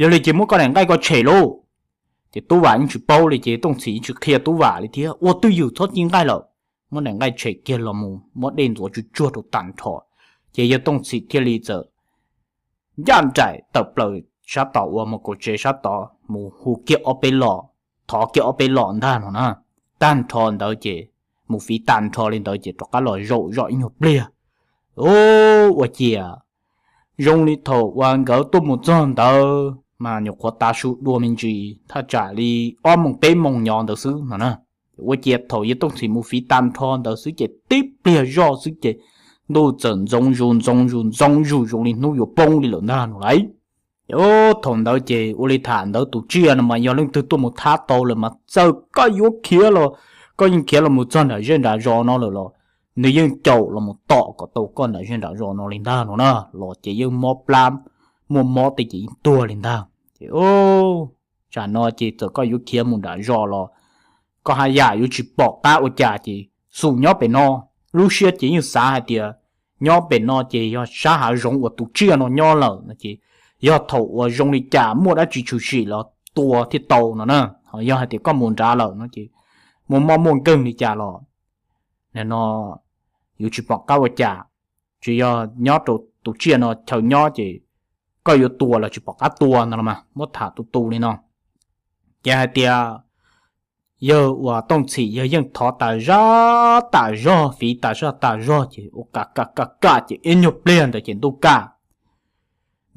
Yog li ces muab koj daim nqaij ko tshem lauj. Ces Tub Vam yeej tsis paub li ces Tooj Txhim yeej tsis qhia Tub Vam li thiab, ua twj ywm txhob ci nqaij lawm. Muab daim nqaij tshem kiag los mus muab dej ntxuav tsuag tsuag rau tag nrho. Ces yawg Tooj Txhim thiaj li txawm ncaj nraim tawm plaws sab tom uas mus kaum tsev sab tod mus hu kiag ob peb los, thov kiag ob peb los ntag no na. Tag nrho ntawd ces mus fiv tag nrho li ntawd ces rov qab los zaum zoj ib nyuag pliag. Ua ciav Zoo li thaum uas nkawd tuaj mus txog ntawd mas nyuam qhuav tav su dua me ntsis, thaj tsam li ob moos peb moos nyob ntawd xwb no na. Ua ciav thaum yawg Tooj Txhim mus fiv tag nrho ntawd xwb ces tib pliag zoj xwb ces ntuj txawm ntxoov zus ntxoov zus ntxoov zus zoo li hnub yuav poob li lawm ntag no lauj. Ces thaum ntawd ces ua li tham ntawd tus tsiaj no mas yog leej twg tuaj mus thab tau lawm mas txawm koj yuav khiav los, koj yeej khiav los mus txog nram zej nram zos no lawm los nws yeej caum los mus tom kom tau koj nram zej nram zos no li ntag no na, los ces yeej mob plab, muaj mob tej ces yeej tuag li ntag. Ces tsam no ces txawm koj yuav khiav mus nram zos los koj haj yam yuav tsis pom qab ua cas ces xum nyob pem no, lub siab ces yeej xav hais tias nyob pem no ces yog sab hav zoov uas tus tsiaj no nyob lawm no ces yog thaum uas zoo li cas muaj dab tsi tshwm sim los tua thiaj tau no na. Ho yog hais tias koj mus nrad lawm no ces muaj mob muaj nkeeg li cas los no yuav tsis pom qab ua cas, tsis yog nyob rau tus tsiaj no chaw nyob ces koj yuav tua los tsis pom qab tua no los mas muab tham tu tu li no. Ces hais tias yawg uas Tooj Txhim yawg yeej thov tas zaj tas zog fiv tas zaj tas zog ces ua ka ka ka ka ces ib nyuag pliag ntawd ces ntuj kaj,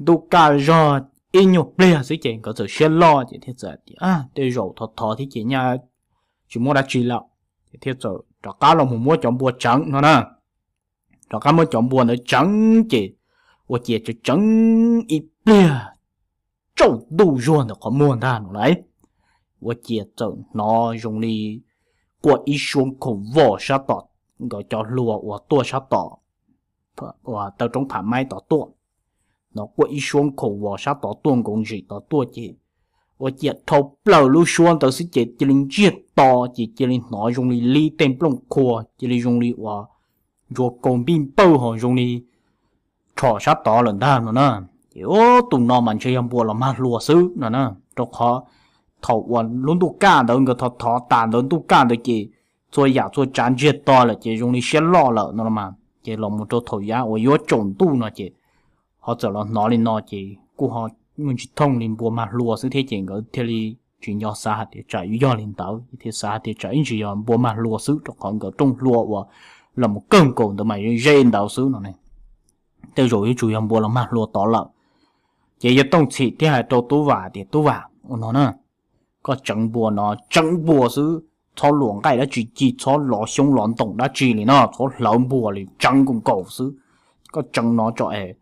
ntuj kaj zog ib nyuag pliag xwb ces nkawd txawm siab loj ces thiaj txawm tias tej zaum thov thov thiab ces nyaj tsis muaj dab tsi lawm, ces thiaj txawm rov qab los mus muab cov npua tseev no na. Rov qab muab cov npua ntawd tseev ces ua ciav tseev tseev ib pliag tsaus ntuj zuag ntawm qhov muag ntag no lauj, ua ciav txawm hnov zoo li quaj ib suab khoom vos sab tom, nkawd cov hluas uas tuaj sab tom uas taw roob Pham Maib tod tuaj, hnov quaj ib suab khoom vos sab tod tuaj nkaus ntsis tod tuaj ces ua ciav dhau plaws lub suab ntawd xwb ces cia li ntsiag to ces cia li hnov zoo li li tej nplooj qhuav cia li zoo li uas ntsuas kaus npij npawj ho zoo li rho sab tod lawm ntag no na. Ces tus no mas ntshe yog npua los mag hlua xwb no na, rau qhov thaum uas lub ntuj kaj ntawd nkawd thov thov tas ntawd ntuj kaj ntawd ces txhua yam txhua tsav ntsiag to lawm ces zoo li siab loj lawm no los mas ces los mus rau thaum yav uas yuav tsaus ntuj no ces ho txawm los hnov li no ces kuj ho muaj ntsis thooj li npua mag hlua xwb thiab ces nkawd thiaj li tsis nco xav hais tias tsam yuav yog li ntawd thiaj xav hais tias tsam ib ntsis yog npua mag hlua xwb rau qhov nkawd rooj hlua uas los mus kawg nkaus ntawd mas ze ntawd xwb no ne. Tej zaum yuav tsum yog npua los mag hlua tod lawm. Ces yawg Tooj Txhim thiaj hais rau Tub Vam tias Tub Vam, ua no na, koj tseev npua no tseev npua xwb, txhob luam nqaij dab tsi ci, txhob lov xyoob lov ntoos dab tsi li no, txhob hlawv npua li, tseev nkaus nkaus xwb. Koj tseev no tso es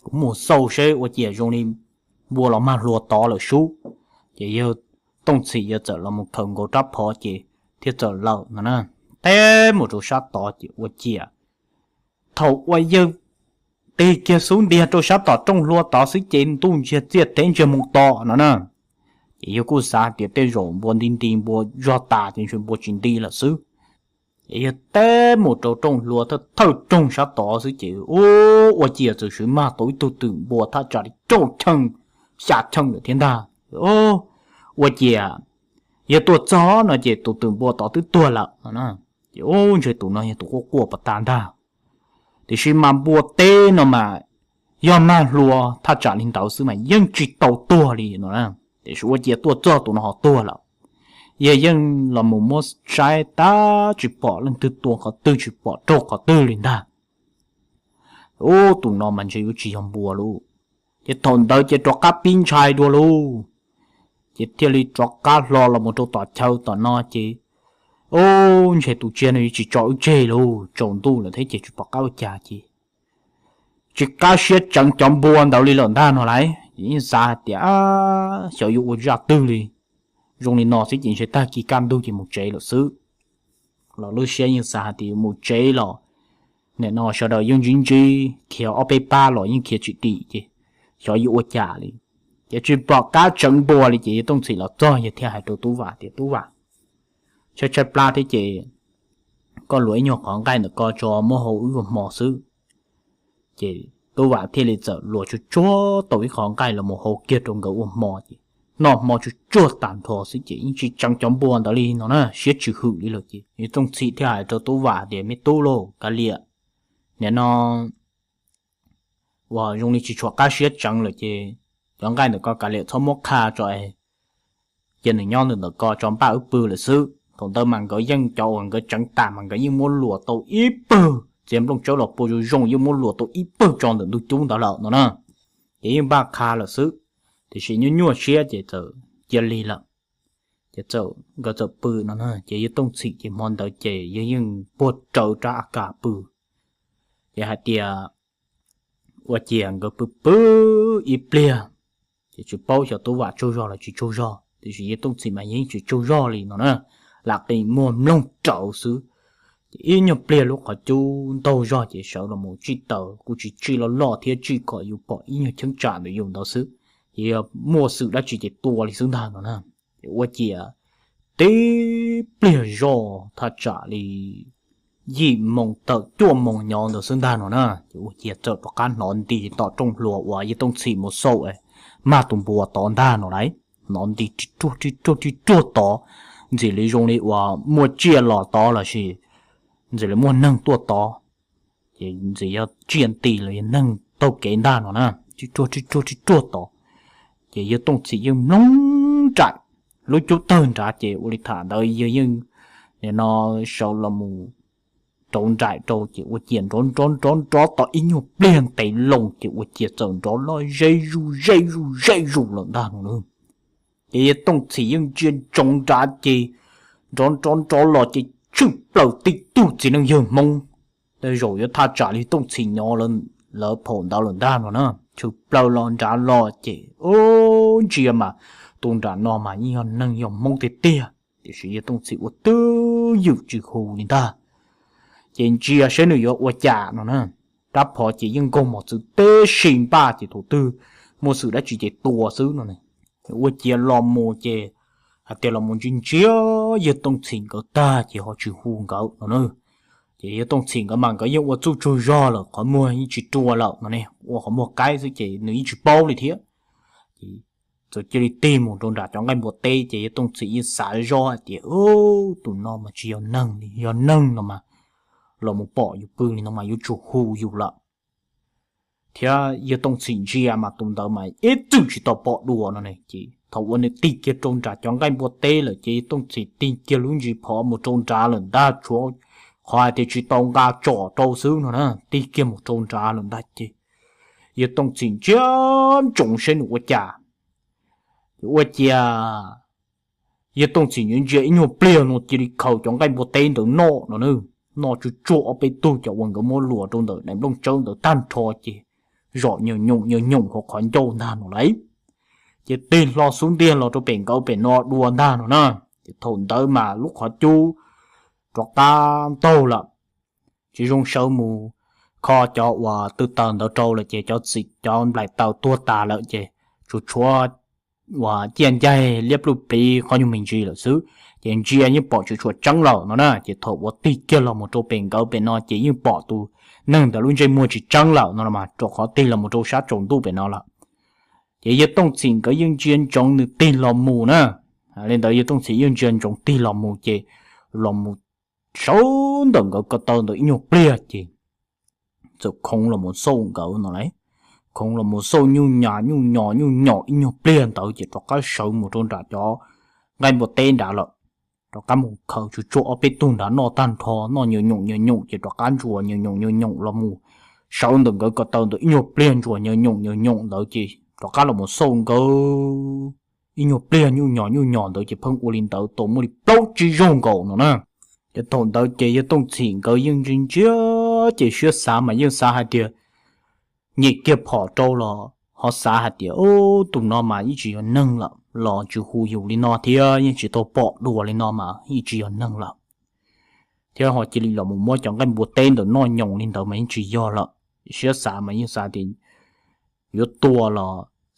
kuv mus xauj seb ua ciav zoo li npua los mag hlua tod lawm sub. Ces yawg Tooj Txhim yawg txawm los mus khaws nkaus rab phom ces thiaj txawm lawm no na. Teb mus rau sab tod ces ua ciav thaum uas yawg tig kiag xub ntiag rau sab tom rooj hlua tod xwb ces ntuj ntsiag txiaj teb ntsiag moo to no na. Ces yawg kuj xav tias tej zaum npua nti nti npua zog tas ces ntshe npua tsis nti lawm xwb. Ces yawg teb mus rau rooj hlua thawj thawj rooj sab tod xwb ces ua ciav txawm swv mag tau ib tug twm npua thaj tsam li rau cheej xya cheej lawm thiab ntag. Ua ciav yawg tuaj txog no ces tus twm npua tod twb tuag lawm no na. Ces ua ntshe tus no yog tus quaj quaj pas tas ntag. Tiam sis mas npua teb no mas yog mag hlua thaj tsam li ntawd xwb mas yeej tsis tau tuag li no na. Tiam sis ua ciav tuaj txog tus no ho tuag lawm. Yawg yeej los mus muab saib tab tsis pom leej twg tua qhov twg tsis pom raug qhov twg li ntag. Ub, tus no mas ntshe yuav tsis yog npua lauj. Ces thaum ntawd ces rov qab pib ntshai dua lauj. Ces thiaj li rov qab hlo los mus rau tom chaw tom no ces, ub, ntshe tus tsiaj no yuav tsis tso wb tseg lauj, tsaus ntuj lawm thiab ces tsis pom qab ua cas ces tsis qab siab tseev cov npua ntawd li lawm ntag no lauj. Ces yeej xav hais tias xyov yuav ua zaj twg li, zoo li no xwb ces ntshe tag kis kaj ntug ces mus tsev lawm xwb. Los lub siab yeej xav hais tias yuav mus tsev los nim no sawv daws yeej ntsib ntsib khiav ob peb pab los yeej khiav tsis dim ces xyov yuav ua cas li. Ces tsis pom qab tseev npua li ces yawg Tooj Txhim los txog yawg thiaj hais rau Tub Vam tias Tub Vam, tshaib tshaib plab thiab ces koj luas ib nyuag qhov nqaij ntawm ko tso muab hau wb ua hmo xwb. Ces Tub Vam thiaj li txawm luas tsuag tsuag tau ib qhov nqaij los mus hau kiag rau nkawd ua hmo ces noj hmo tsuag tsuag tag nrho xwb ces yeej tsis tseev cov npua ntawd li no na, siab tsis hwm li lawm ces yawg Tooj Txhim thiaj hais rau Tub Vam tias me tub lauj, kav liam, nim no uas zoo li tsis tshua qab siab tseev lawm ces cov nqaij ntawm ko kav liam txhob muab qha tso es cia nws nyob ntawm ntawm ko tso npaj wb pw lawm xwb. Thaum ntawd mas nkawd yeej cov uas nkawd tseev tas mas nkawd yeej muab luas tau ib pawg txiav nplooj tsawb los pua zoo zoo yeej muab luas tau ib pawg tso ntawm ntug cub ntawd lawm no na. Ces yeej npaj qha lawm xwb, tiam sis nyuaj nyuaj siab ces txawm cia li lawm. Ces txawm nkawd txawm pw no na, ces yawg Tooj Txhim ces hmo ntawd ces yawg yeej puag rawv rab a kas pw. Ces hais tias ua ciav nkawd pw pw ib pliag, ces tsis paub xyov Tub Vam tsaug zog los tsis tsaug zog, tiam sis yawg Tooj Txhim mas yeej tsis tsaug zog li no na, lam qi muag mloog rawv xwb. Ces ib nyuag pliag lub qhov cub ntaug zog ces sawv los mus tsij taws, kuj tsis tsij loj loj thiab, tsij kom yus pom ib nyuag cheeb tsam ntawm yus ntawd xwb, ces yog muaj xwm dab tsi ces tua li xwb ntag no na. Ces ua ciav tib pliag zoj thaj tsam li yim moos tawm cuaj moos nyob ntawd xwb ntag no na, ces ua ciav txawm rov qab hnov nti tom rooj hlua uas yawg Tooj Txhim mus xauj mag tus npua tod ntag no lauj. Hnov nti ri ruag ri ruag ri ruag tod, ntxim li zoo li uas muaj tsiaj los tod lossis ntxim li muaj neeg tuaj tod, ces ntxim yog tsiaj nti los yog neeg taug kev ntag no na, ri ruag ri ruag ri ruag tod. Ces yawg Tooj Txhim yeej mloog nraim, lub cub tawg nrad ces ua li tham ntawd yawg yeej nim no sawv los mus rauv nraim rau ces ua ciav nrov nrov nrov nrov tau ib nyuag pliag ntev loo ces ua ciav txawm nrov loj ze zuj ze zuj ze zus lawm ntag no na. Ces yawg Tooj Txhim yeej ntsia ntsoov nrad ces nrov nrov nrov los ces tshwm plaws tib tug txiv neej yawg Hmoob. Tej zaum yuav thaj tsam li Tooj Txhim nyob lawv phaum ntawd lawm ntag no na, tshwm plaws los nrad los ces ntsia mas tus nram no mas yeej yog neeg yog Hmoob tiag tiag, tiam sis yawg Tooj Txhim ua twj ywm tsis hu li ntag. Ces ntsia saib nws yuav ua cas no na. Rab phom ces yeej nkaug mos txwv teb si npaj ces thaum twg muaj xwm dab tsi ces tua xwb no. Ua ciav los mus ces hais tias los mus ntsia ntsia yawg Tooj Txhim nkawd tag ces ho tsis hu nkawd no na. Ces yawg Tooj Txhim nkawd mas nkawd yeej ua txuj tsaug zog lawm, qhov muag yeej tsis rua lawm no ne, ua qhov muag qaib xwb ces nws yeej tsis paub li thiab. Ces txawm cia li tig mus rau nram cov nqaij npua teb ces yawg Tooj Txhim yeej xav zoj hais tias tus no mas tsis yog neeg li, yog neeg no mas los mus pom yus pw li no mas yuav tsum hu yus lawm. Thiab yawg Tooj Txhim ntsia mas tus ntawd mas ib txwm tsis tau pom dua no ne. Ces thaum uas nws tig kiag rau nram cov nqaij npua teb lawm ces yawg Tooj Txhim tig kiag lub ntsis phov mus rau nrad lawm ntag, tshuav qhov hais tias tsis tau nqa tsom rau xwb no na, tig kiag mus rau nrad lawm ntag ces yawg Tooj Txhim ntsia ntsoov saib nws ua cas. Ces ua ciav yawg Tooj Txhim ntsia ntsia ib nyuag pliag no cia li khaws cov nqaij npua teb ntawd noj no na. Noj tsuag tsuag ob peb tug cov uas nkawd muab luas rau ntawm daim nplooj tsawb ntawd tag nrho ces zom nyoos nyoos nyoos nyoos hauv qhov ncauj ntag no lauj. Ces tig hlo xub ntiag los rau pem nkawd pem no dua ntag no na. Ces thaum ntawd mas lub qhov cub rov qab ntaug lawm, tsis zoo sawv mus kho cov uas tw taws ntawd rau lawm ces cov txiv cov nplaim taws tuag tas lawm ces tsuas tshuav uas ciaj ncaig liab pluj pliv qhov nyuag me ntsis lawm xwb. Ces ntsia yeej pom tsis tshua tseeb lawm no na. Ces thaum uas tig kiag los mus rau pem nkawd pem no ces yeej pom tus neeg ntawd lub ntsej muag tsis tseeb lawm no mas, rau qhov tig los mus rau sab tsaus ntuj pem no lawm. Ces yawg Tooj Txhim nkawd yeej ntsia ntsoov nws tig los mus na. Li ntawd yawg Tooj Txhim yeej ntsia ntsoov tig los mus ces los mus sawv ntawm nkawd ko taw ntawd ib nyuag pliag ces txawm khoov los mus xauj nkawd no lauj. Khoov los mus xauj nyuj nyas nyuj nyos nyuj nyos ib nyuag pliag ntawd ces rov qab sawv mus rau nram cov nqaij npua teb nrad lawm. Rov qab mus khaws tsuag tsuag ob peb tug nrad noj tag nrho, noj nyoos nyoos nyoos nyoos ces rov qab ntsuas nyoos nyoos nyoos nyoos los mus sawv ntawm nkawd ko taw ntawd ib nyuag pliag, ntsuas nyoos nyoos nyoos nyoos ntawd ces rov qab los mus xauj nkawd ib nyuag pliag nyuj nyos nyuj nyos ntawd ces pheej ua li ntawd tau muaj li plaub tsib zaug nkaus no na. Ces thaum ntawd ces yawg Tooj Txhim nkawd yeej ntsia ntsia ces siab xav mas yeej xav hais tias nyem kiag phom rau los ho xav hais tias tus no mas yeej tsis yog neeg lawm los tsis hu yus li no thiab, yeej tsis tau pom dua li no mas yeej tsis yog neeg lawm. Thiab ho cia li los mus muab cov nqaij npua teb ntawd noj nyoos li ntawd mas yeej tsis yog lawm. Siab xav mas yeej xav tias yuav tua los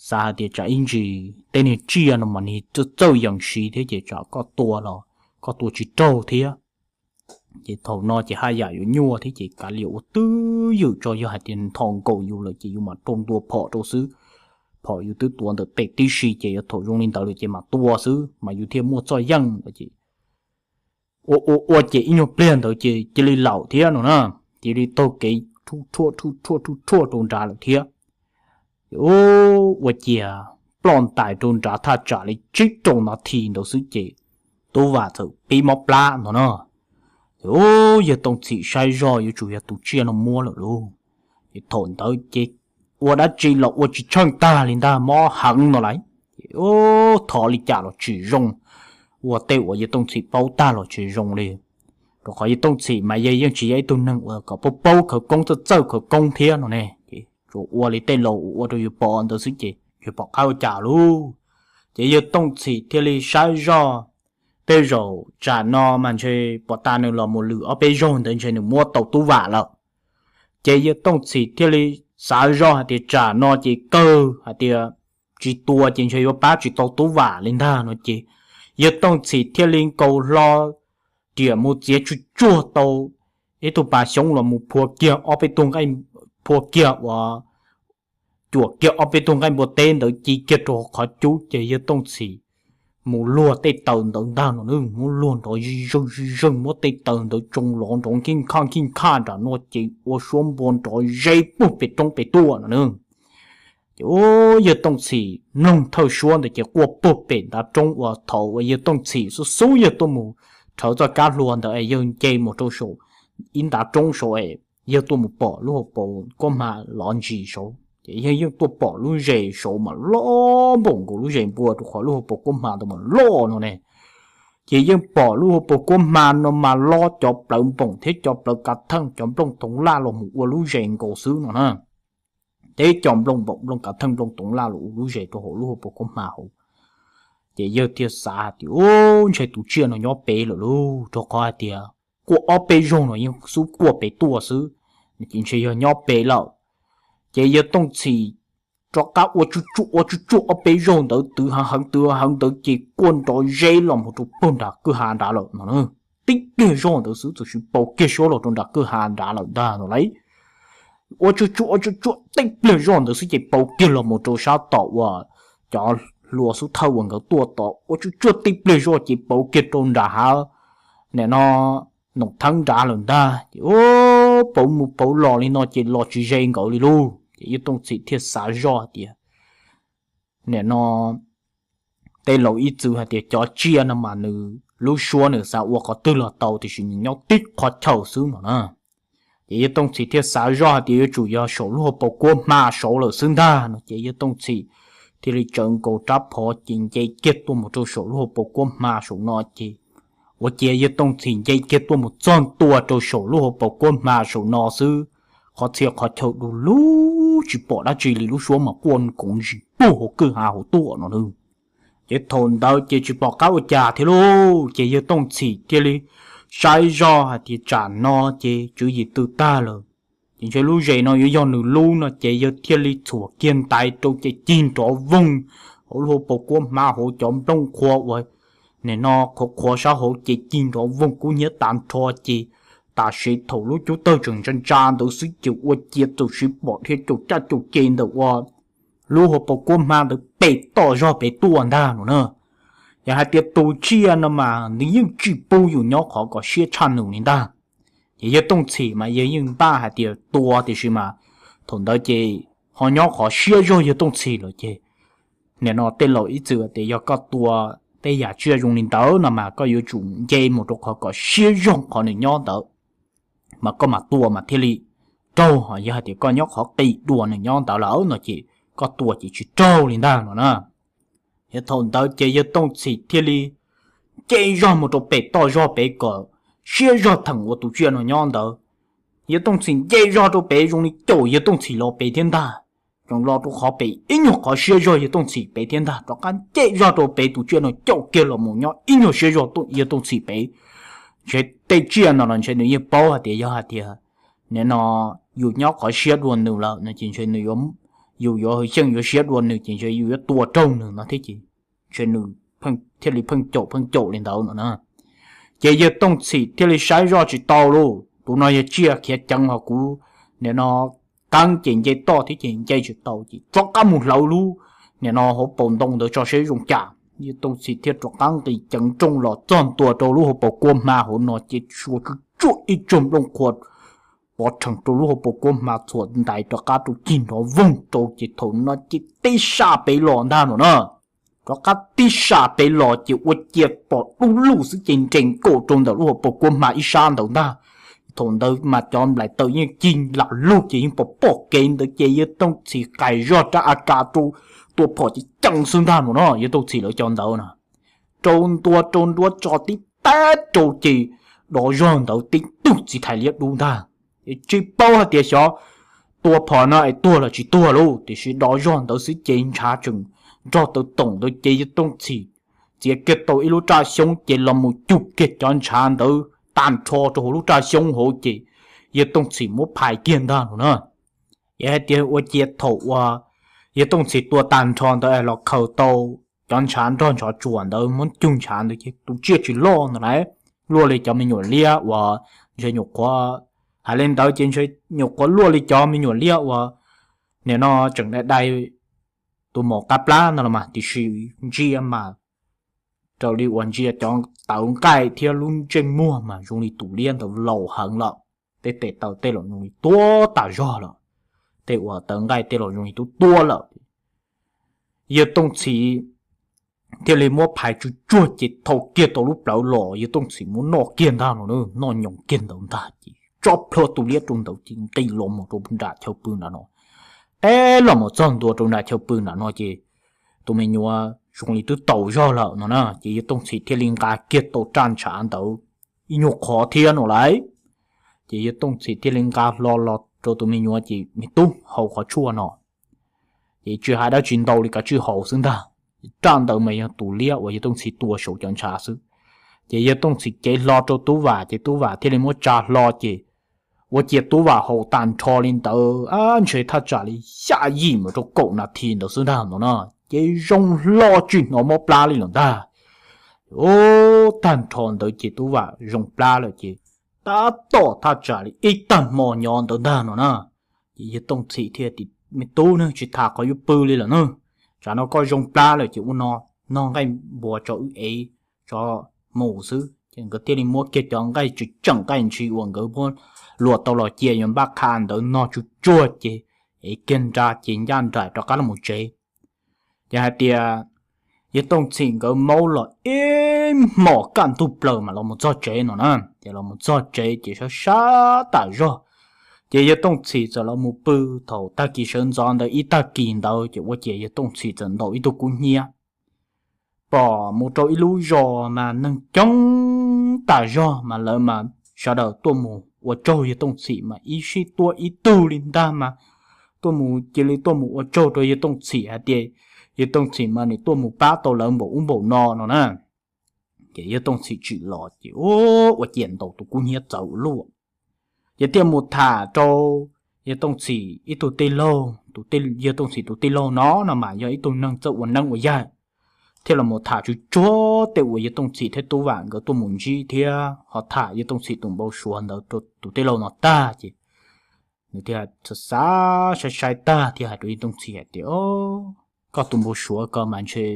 xav hais tias tsam ib ntsis tej niag tsiaj no mas nws txawj txawj yees siv thiab ces tsam koj tua los koj tua tsis raug thiab. Ces thaum no ces haj yam yuav nyuaj thiab ces kav liam ua twj ywm tso, yog hais tias nthos nkaus yus lawm ces yus mam rau ntua phom rau xwb. Phom yus twb tuav ntawm tes tib si ces yuav thaum zoo li ntawd lawm ces mam tua xwb mas yus thiaj muaj txoj yeej lawm ces ua ua ua ces ib nyuag pliag ntawd ces cia li laum thiab no na, cia li taug kev rhuj rhuaj rhuj rhuaj rhuj rhuaj rau nrad lawm thiab. Ces ua ciav ploj ntais rau nrad thaj tsam li tsib rau nas this ntawd xwb ces Tub Vam txawm pib mob plab no na. Ub, yawg Tooj Txhim saib zoj yuav tsum yog tus tsiaj no muab lawm lauj. Ces thaum ntawd ces ua dab tsi los ua tsis tsheej tag li ntag, mob heev no lawm. Ces ub, thov li cas los tsis zoo, ua tej uas yawg Tooj Txhim paub tag los tsis zoo li. Rau qhov yawg Tooj Txhim mas yawg yeej tsis yog ib tug neeg uas kom paub paub khawv koob, txawj txawj khawv koob thiab no ne. Ces tsuas ua li tej laus ua rau yus pom ntawd xwb ces tsis pom qab ua cas lauj. Ces yawg Tooj Txhim thiaj li saib zoj, tej zaum tsam no mas ntshe pos tas nws los mus lwm ob peb zaug ntawd ntshe nws muab tau tub vam lawm. Ces yawg Tooj Txhim thiaj li xav zoj hais tias tsam no ces kawg hais tias tsis tua ces ntshe yuav pab tsis tau tub vam li ntag no ces yawg Tooj Txhim thiaj li nkaus hlo riam mus txiav tsuj tsuag tau ib tug pas xyoob los mus phua kiag ob peb tug nqaij, phua kiag uas cuam kiag ob peb tug nqaij npua teb ntawd ci kiag rau qhov cub ces yawg Tooj Txhim mus luag tej taws ntawd ntag no, muab luag nrov zij zeej zij zeej, muab tej taws ntawd tsoo los nrov nkij nkhaj nkij nkhaj nram no ces ua suab npua nrov zeb puag pem roob pem tuaj no na. Ces ub, yawg Tooj Txhim mloog thawj suab ntawd ces quaj puag pem ntav roob uas thaum uas yawg Tooj Txhim xub xub yawg tuaj mus rhawv txoj kab hlua ntawd es yawg nce mus rau saum ib ntav roob saud es yawg tuaj mus pom lub hauv paus kuab hma lov ntsis saud ces yawg yeej tuaj pom lub zes saud mas loj npaum nkaus lub zes npua rau qhov lub hauv paus kuab hma ntawd mas loj no ne. Ces yeej pom lub hauv paus kuab hma no mas loj cov plawv npoom thiab cov plawv kav theej cov nplooj toov laj los mus ua lub zes nkaus xwb no na. Teb cov nplooj npoom nplooj kav theej nplooj toov laj los ua lub zes rau hauv lub hauv paus kuab hma hauv. Ces yawg thiaj xav hais tias ub, ntshe tus tsiaj no nyob pem lawm lauj, rau qhov hais tias quaj ob peb zaug no yeej xub quaj pem tuaj xwb, ces ntshe yog nyob pem lawm. Ces yawg Tooj Txhim rov qab ua tsuj tsuaj ua tsuj tsuaj ob peb zaug ntawd twv heev heev twv heev ntawd ces quaj nrov zeb los mus rau puag nram kwj ha nrad lawm no. Tib pliag zoj ntawd xwb txawm sis pau kiag suab los rau nram kwj ha nrad lawm ntag no lauj. Ua tsuj tsuaj ua tsuj tsuaj tib pliag zoj ntawd xwb ces pau kiag los mus rau sab tom uas cov hlua xub thawj uas nkawd tuaj tod, ua tsuj tsuaj tib pliag zoj ces pau kiag rau nram hav, nim no Noom Theeb nrad lawm ntag. Ces ub, pau mus pau los li no ces los tsis ze nkawd li lauj. Ces yawg Tooj Txhim thiaj xav zoj hais tias nim no tej laus ib txwm hais tias cov tsiaj no mas nws lub suab nws xav ua qhov twg los tau tiam sis nws nyob tib qhov chaw xwb no na. Ces yawg Tooj Txhim thiaj xav zoj hais tias yuav tsum yog saum lub hauv paus kuab hma saud lawm xwb ntag no ces yawg Tooj Txhim thiaj li tsawv nkaus rab phom ces nce kiag tuaj mus rau saum lub hauv paus kuab hma saum no ces ua ciav yawg Tooj Txhim nce kiag tuaj mus txog ntua rau saum lub hauv paus kuab hma saum no xwb, qhov txhia qhov chaw du lug tsis pom dab tsi li, lub suab mas quaj nkoos zis puag hauv kwj ha hauv tuaj no na. Ces thaum ntawd ces tsis pom qab ua cas thiab lauj, ces yawg Tooj Txhim thiaj li saib zoj hais tias tsam no ces tswv yim tw tag lawm, ces ntshe lub zes no yuav yog nws lub no ces yawg thiaj li txhuam kiag ntais rau ces cig nrov voog hauv lub hauv paus kuab hma hauv cov nplooj qhuav uas nim no qhuav qhuav sab hauv ces cig nrov voog kub hnyiab tas nrho ces tam sim thaum lub cub tawg tseem ntsa ntsa ntawd xwb ces ua ciav txawm sis pom dhia caum caj caum ce ntawm ua lub hauv paus kuab hma ntawd pem toj zog pem tuaj ntag no na. Yog hais tias tus tsiaj no mas nws yeej tsis pub yus nyob qhov kom siab tshaj nws li ntag. Ces yawg Tooj Txhim mas yawg yeej npaj hais tias tua tiam sis mas thaum ntawd ces ho nyob qhov siab zog yawg Tooj Txhim lawm ces nim no tej laus ib txwm tias yog koj tua tej yam tsiaj zoo li ntawd no mas koj yuav tsum nce mus rau qhov kom siab zog qhov nws nyob ntawd mas koj mam tua mas thiaj li raug, ho yog hais tias koj nyob qhov qis dua nws nyob ntawd lawm no ces koj tua ces tsis raug li ntag no na. Yog thaum ntawd ces yawg Tooj Txhim thiaj li nce zog mus rau pem toj zog pem kom siab zog theem uas tus tsiaj no nyob ntawd. Yawg Tooj Txhim nce zog rau pem zoo li caum yawg Tooj Txhim los pem thiab ntag, tseem los rau qhov pem ib nyuag qhov siab zog yawg Tooj Txhim pem thiab ntag, rov qab nce zog rau pem tus tsiaj no caum kiag los mus nyob ib nyuag siab zog yawg Tooj Txhim pem. Ntshe tej tsiaj no los ntshe nws yeej paub hais tias yog hais tias nim no yus nyob qhov siab dua nws lawm no ces ntshe nws, yus yuav xyeej yuav siab dua nws ces ntshe yus yuav tua raug nws no thiab ces ntshe nws thiaj li pheej caum pheej caum li ntawd no na. Ces yawg Tooj Txhim thiaj li saib zoj tsis tau lauj, tus no yog tsiaj khiav ceev ho kuv nim no qeeb ces nce toj thiab ces nce tsis tau ces rov qab mus hlawv lub nim no hauv paus ntoo ntawd tso seb zoo cas. Yawg Tooj Txhim thiaj rov qab nqis ceev nrooj los txog ntua rau lub hauv paus kuab hma hauv no ces tsuas tsuj tsuaj ib tsuag nplooj qhuav pov rhees rau lub hauv paus kuab hma txhuam ntais rov qab rau cig nrov voog rau ces thaum no ces tib saj pem los ntag no na. rov qab tib sab pem los ces ua cia pom dub lug xwb ces nres nkaus rau ntawm lub hauv paus kua hma ib sab ntawd ntag. Thaum ntawd mas cov nplaim taws yeej cig lam lug ces yeej pom pom kev ntawd ces Yawg Tooj Txhim qais zog rab A K rau tua phom ces ceev xwb ntag no no. Yawg Tooj Txhim lawv cov ntawd na rau ntua rau nruab tso tib tag rau ces dov zog ntawd tib tug txiv thais liab dub ntag. Ces tsis paub hais tias xyov tua phom no es tuag los tsis tuag lauj, tiam sis dov zog ntawd xwb ces ntshav tseem nrog taw toom ntawd ces Yawg Tooj Txhim txiav kiag tau ib lub raj xyoob ces los mus cug kiag cov ntshav ntawd tag nrho rau hauv lub raj xyoob hauv ces Yawg Tooj Txhim muab phais kiag ntag no na. Ces hais tias ua cia thaum uas Yawg Tooj Txhim tua tag nrho ntawd los khaws tau cov ntshav nrog ntshav tsuam ntawd muab cug ntshav ntawd ces tus tsiaj tsis loj ntawd lawm, luaj li cov me nyuam liab uas ntshe nyuam qhuav, hais li ntawd ces ntshe nyuam qhuav luaj li cov me nyuam liab uas nim no tseem dai dai tus maum qab plab no los mas, tiam sis ntsia mas raws li uas ntsia cov tawv nqaij thiab lub ntsej muag mas zoo li tus liab ntawd laus heev lawm. Tej tes taw tej los zoo li tuab tas zog lawm, tej uas tawv nqaij tej los zoo li tub tuab lawm. Yawg Tooj Txhim thiaj li muab phais tsuj tsuag ces thau kiag tau lub plawv los Yawg Tooj Txhim muab noj kiag ntag no, noj nyoos kiag ntawd ntag ces tso plhuav tus liab rau ntawd ces nqis los mus rau nram chaw pw nram no. Teb los mus txog ntua rau nram chaw pw nram no ces tus me nyuam zoo li twb tau zog lawm no na, ces Yawg Tooj Txhim thiaj li nqa kiag tau raj ntshav ntawd ib nyuag qhov thiab no lawm. Ces Yawg Tooj Txhim thiaj li nqa hlo los rau tus me nyuam ces, me tub, haus qhov tshuaj no. Ces tsis hais dab tsi ntau li kav tsij haus xwb ntag. Raj ntawd mas yog tus liab uas Yawg Tooj Txhim tua saum cov ntshav xwb. Ces Yawg Tooj Txhim cev hlo rau Tub Vam ces Tub Vam thiaj li muab tsa hlo ces ua cia Tub Vam haus tag nrho li ntawd, ntshe thaj tsam li xya yim mus rau kaum nas this ntawd xwb ntag no na, ces zoo hlo tsis hnov mob plab li lawm ntag. Ub, tag nrho ntawd ces Tub Vam zoo plab lawm ces tab tom thaj tsam li ib tag hmo nyob ntawd ntag no na. Ces Yawg Tooj Txhim thiaj tias, me tub, nws tsis tham qhov yuav pw li lawm na, tsam no koj zoo plab lawm ces ua no, noj nqaij npua tso wb ev tso mus xwb. Ces nkawd thiaj li muab kiag cov nqaij tseem tseem nqaij ntshis uas nkawd muab luam tau los cia yuav npaj qha ntawd noj tsuj tsuag ces ev kiag nra ces ncaj nraim rov qab los mus tsev. Ces hais tias Yawg Tooj Txhim nkawd maub los ib hmos kaj ntug plaws mas los mus txog tsev no na. Ces los mus txog tsev ces sab sab tas zog, ces Yawg Tooj Txhim txawm los mus pw. Thaum tag kis sawv ntxov ntawd ib tag kis ntawd ces ua ciav Yawg Tooj Txhim txawm ntaus ib tug kub hnyiab pom mus rau ib lub zos mas neeg coob tas zog mas lawv mas sawv daws tuaj mus ua tsaug Yawg Tooj Txhim mas ib sij tuaj ib tug li ntag mas tuaj mus cia li tuaj mus ua tsaug rau Yawg Tooj Txhim hais tias Yawg Tooj Txhim mas nws tuaj mus pab tau lawv npaum ub npaum no no na. Ces Yawg Tooj Txhim tsim los ces ua ciav ntaus tus kub hnyiab txawv ua luaj. Ces thiaj mus tham rau Yawg Tooj Txhim ib tug tij laug, Yawg Tooj Txhim tus tij laug no no mas yog ib tug neeg txawj ua neeb ua yaig, thiaj los mus tham tsuj tsuag tej uas Yawg Tooj Txhim thiab Tub Vam nkawd tuaj mus ntsib thiab ho tham Yawg Tooj Txhim tus npau suav ntawd rau tus tij laug no tag ces nws thiaj xav xav sai sai tag thiaj hais rau Yawg Tooj Txhim hais tias, koj tus npau suav ko mas ntshe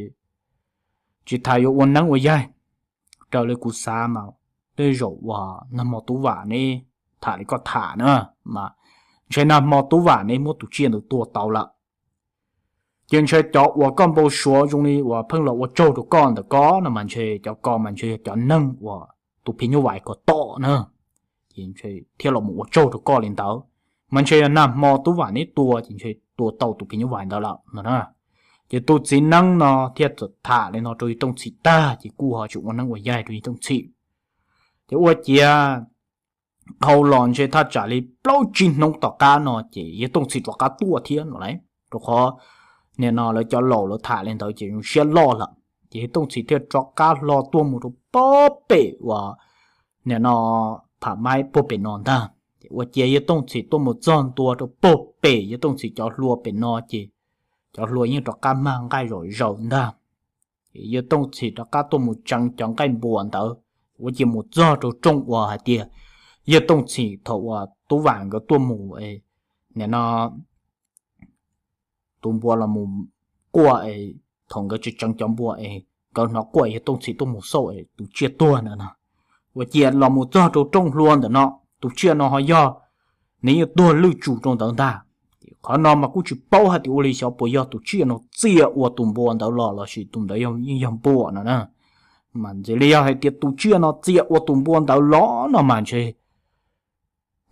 tsis tas yuav ua neeb ua yaig. Raws li kuv xav mas tej zaum uas nag hmo Tub Vam neb tham li koj tham na, mas ntshe nag hmo Tub Vam neb muab tus tsiaj ntawd tua tau lawm. Ces ntshe cov uas koj npau suav zoo li uas pheej los ua tsaug rau koj ntawm ko no mas ntshe cov ko mas ntshe yog cov neeg uas tus phim nyuj vais ko tom na, ces thiaj los mus ua tsaug rau koj li ntawd. Mas ntshe yog nag hmo Tub Vam neb tua ces ntshe tua tau tus phim nyuj vais ntawd lawm no na. Ces tus txiv neeb no thiaj txawm tham li no rau Yawg Tooj Txhim tag ces kuj ho tsis ua neeb ua yaig rau Yawg Tooj Txhim. Ces ua ciav dhau los ntshe thaj tsam li plaub tsib hnub tom qab no ces Yawg Tooj Txhim rov qab tuaj thiab no lauj, rau qhov nim no lawv cov laus lawv tham li ntawd ces zoo siab loj lawm. Ces Yawg Tooj Txhim thiaj rov qab hlo tuaj mus rau puag pem uas nim no pham maib puag pem no ntag. Ces ua ciav Yawg Tooj Txhim tuaj mus txog ntua rau puag pem Yawg Tooj Txhim cov hlua pem no ces cov hlua yeej rov qab mag nqaij zom zaws ntag. Ces Yawg Tooj Txhim rov qab tuaj mus tseev cov nqaij npua ntawd, ua ciav mus txog rau rooj uas hais tias Yawg Tooj Txhim thaum uas Tub Vam nkawd tuaj mus, nim no tus npua los mus quaj, thaum nkawd tseev tseev cov npua es nkawd hnov quaj Yawg Tooj Txhim tuaj mus xauj es tus tsiaj tuag ntawd no. Ua ciav los mus txog rau rooj hlua ntawm no, tus tsiaj no ho yog nws yeej tuag lwj tsum rau ntawd ntag. Ces Qhov no mas kuj tsis paub hais tias ua li xyov puas yog tus tsiaj no txia ua tus npua ntawd los lossis tus ntawd yeej yog npua no na. Mas ntxim li yog hais tias tus tsiaj no txia ua tus npua ntawd los no mas ntshe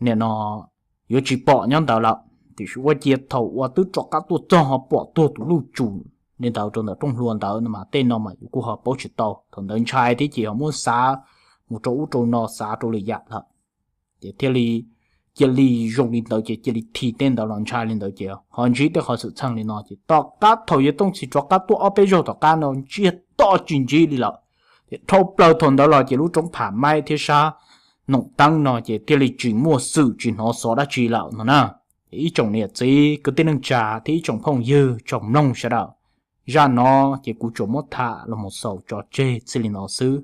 nim no yuav tsis pom nyob ntawd lawm. Tiam sis ua cia thaum uas twb rov qab tuaj txog ho pom tuag tus luj tsuj li ntawd rau ntawm rooj hlua ntawd no mas tej no mas yus kuj ho paub tsis tau. Thaum ntawd ntshai thiab ces ho muab xav mus rau ub rau no xav rau lwm yam lawm. Ces thiaj li cia li zoo li ntawd ces cia li thim tej ntawd los ntshai li ntawd ces ho ntsib tej qhov xwm txheej li no ces tom qab thaum yawg Tooj Txhis rov qab tuaj ob peb zaug tom qab no ntsiag to tsis ntsib li lawm. Ces dhau plaws thaum ntawd los ces lub roob Pham Maib thiab sab Noom Teeb no ces thiaj li tsis muaj xwm tsis hnov xov dab tsi lawm no na. Ces ib tsoom niam txiv kwv tij neej tsa thiab ib tsoom phooj ywg tsoom mloog sawv daws, zaj no ces kuv tsuas muab tham los mus xaus tso tseg txij li no xwb.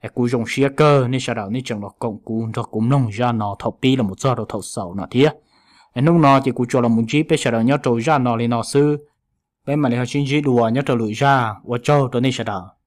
Es kuv zoo siab kawg nej sawv daws nej tseem los koom kuv nrog kuv mloog zaj no thaum pib los mus txog rau thaum xaus no thiab. Es hnub no ces kuv tsuas los mus ntsib peb sawv daws nyob rau zaj no li no xwb. Peb mam li ho sib ntsib dua nyob rau lwm zaj, ua tsaug rau nej sawv daws.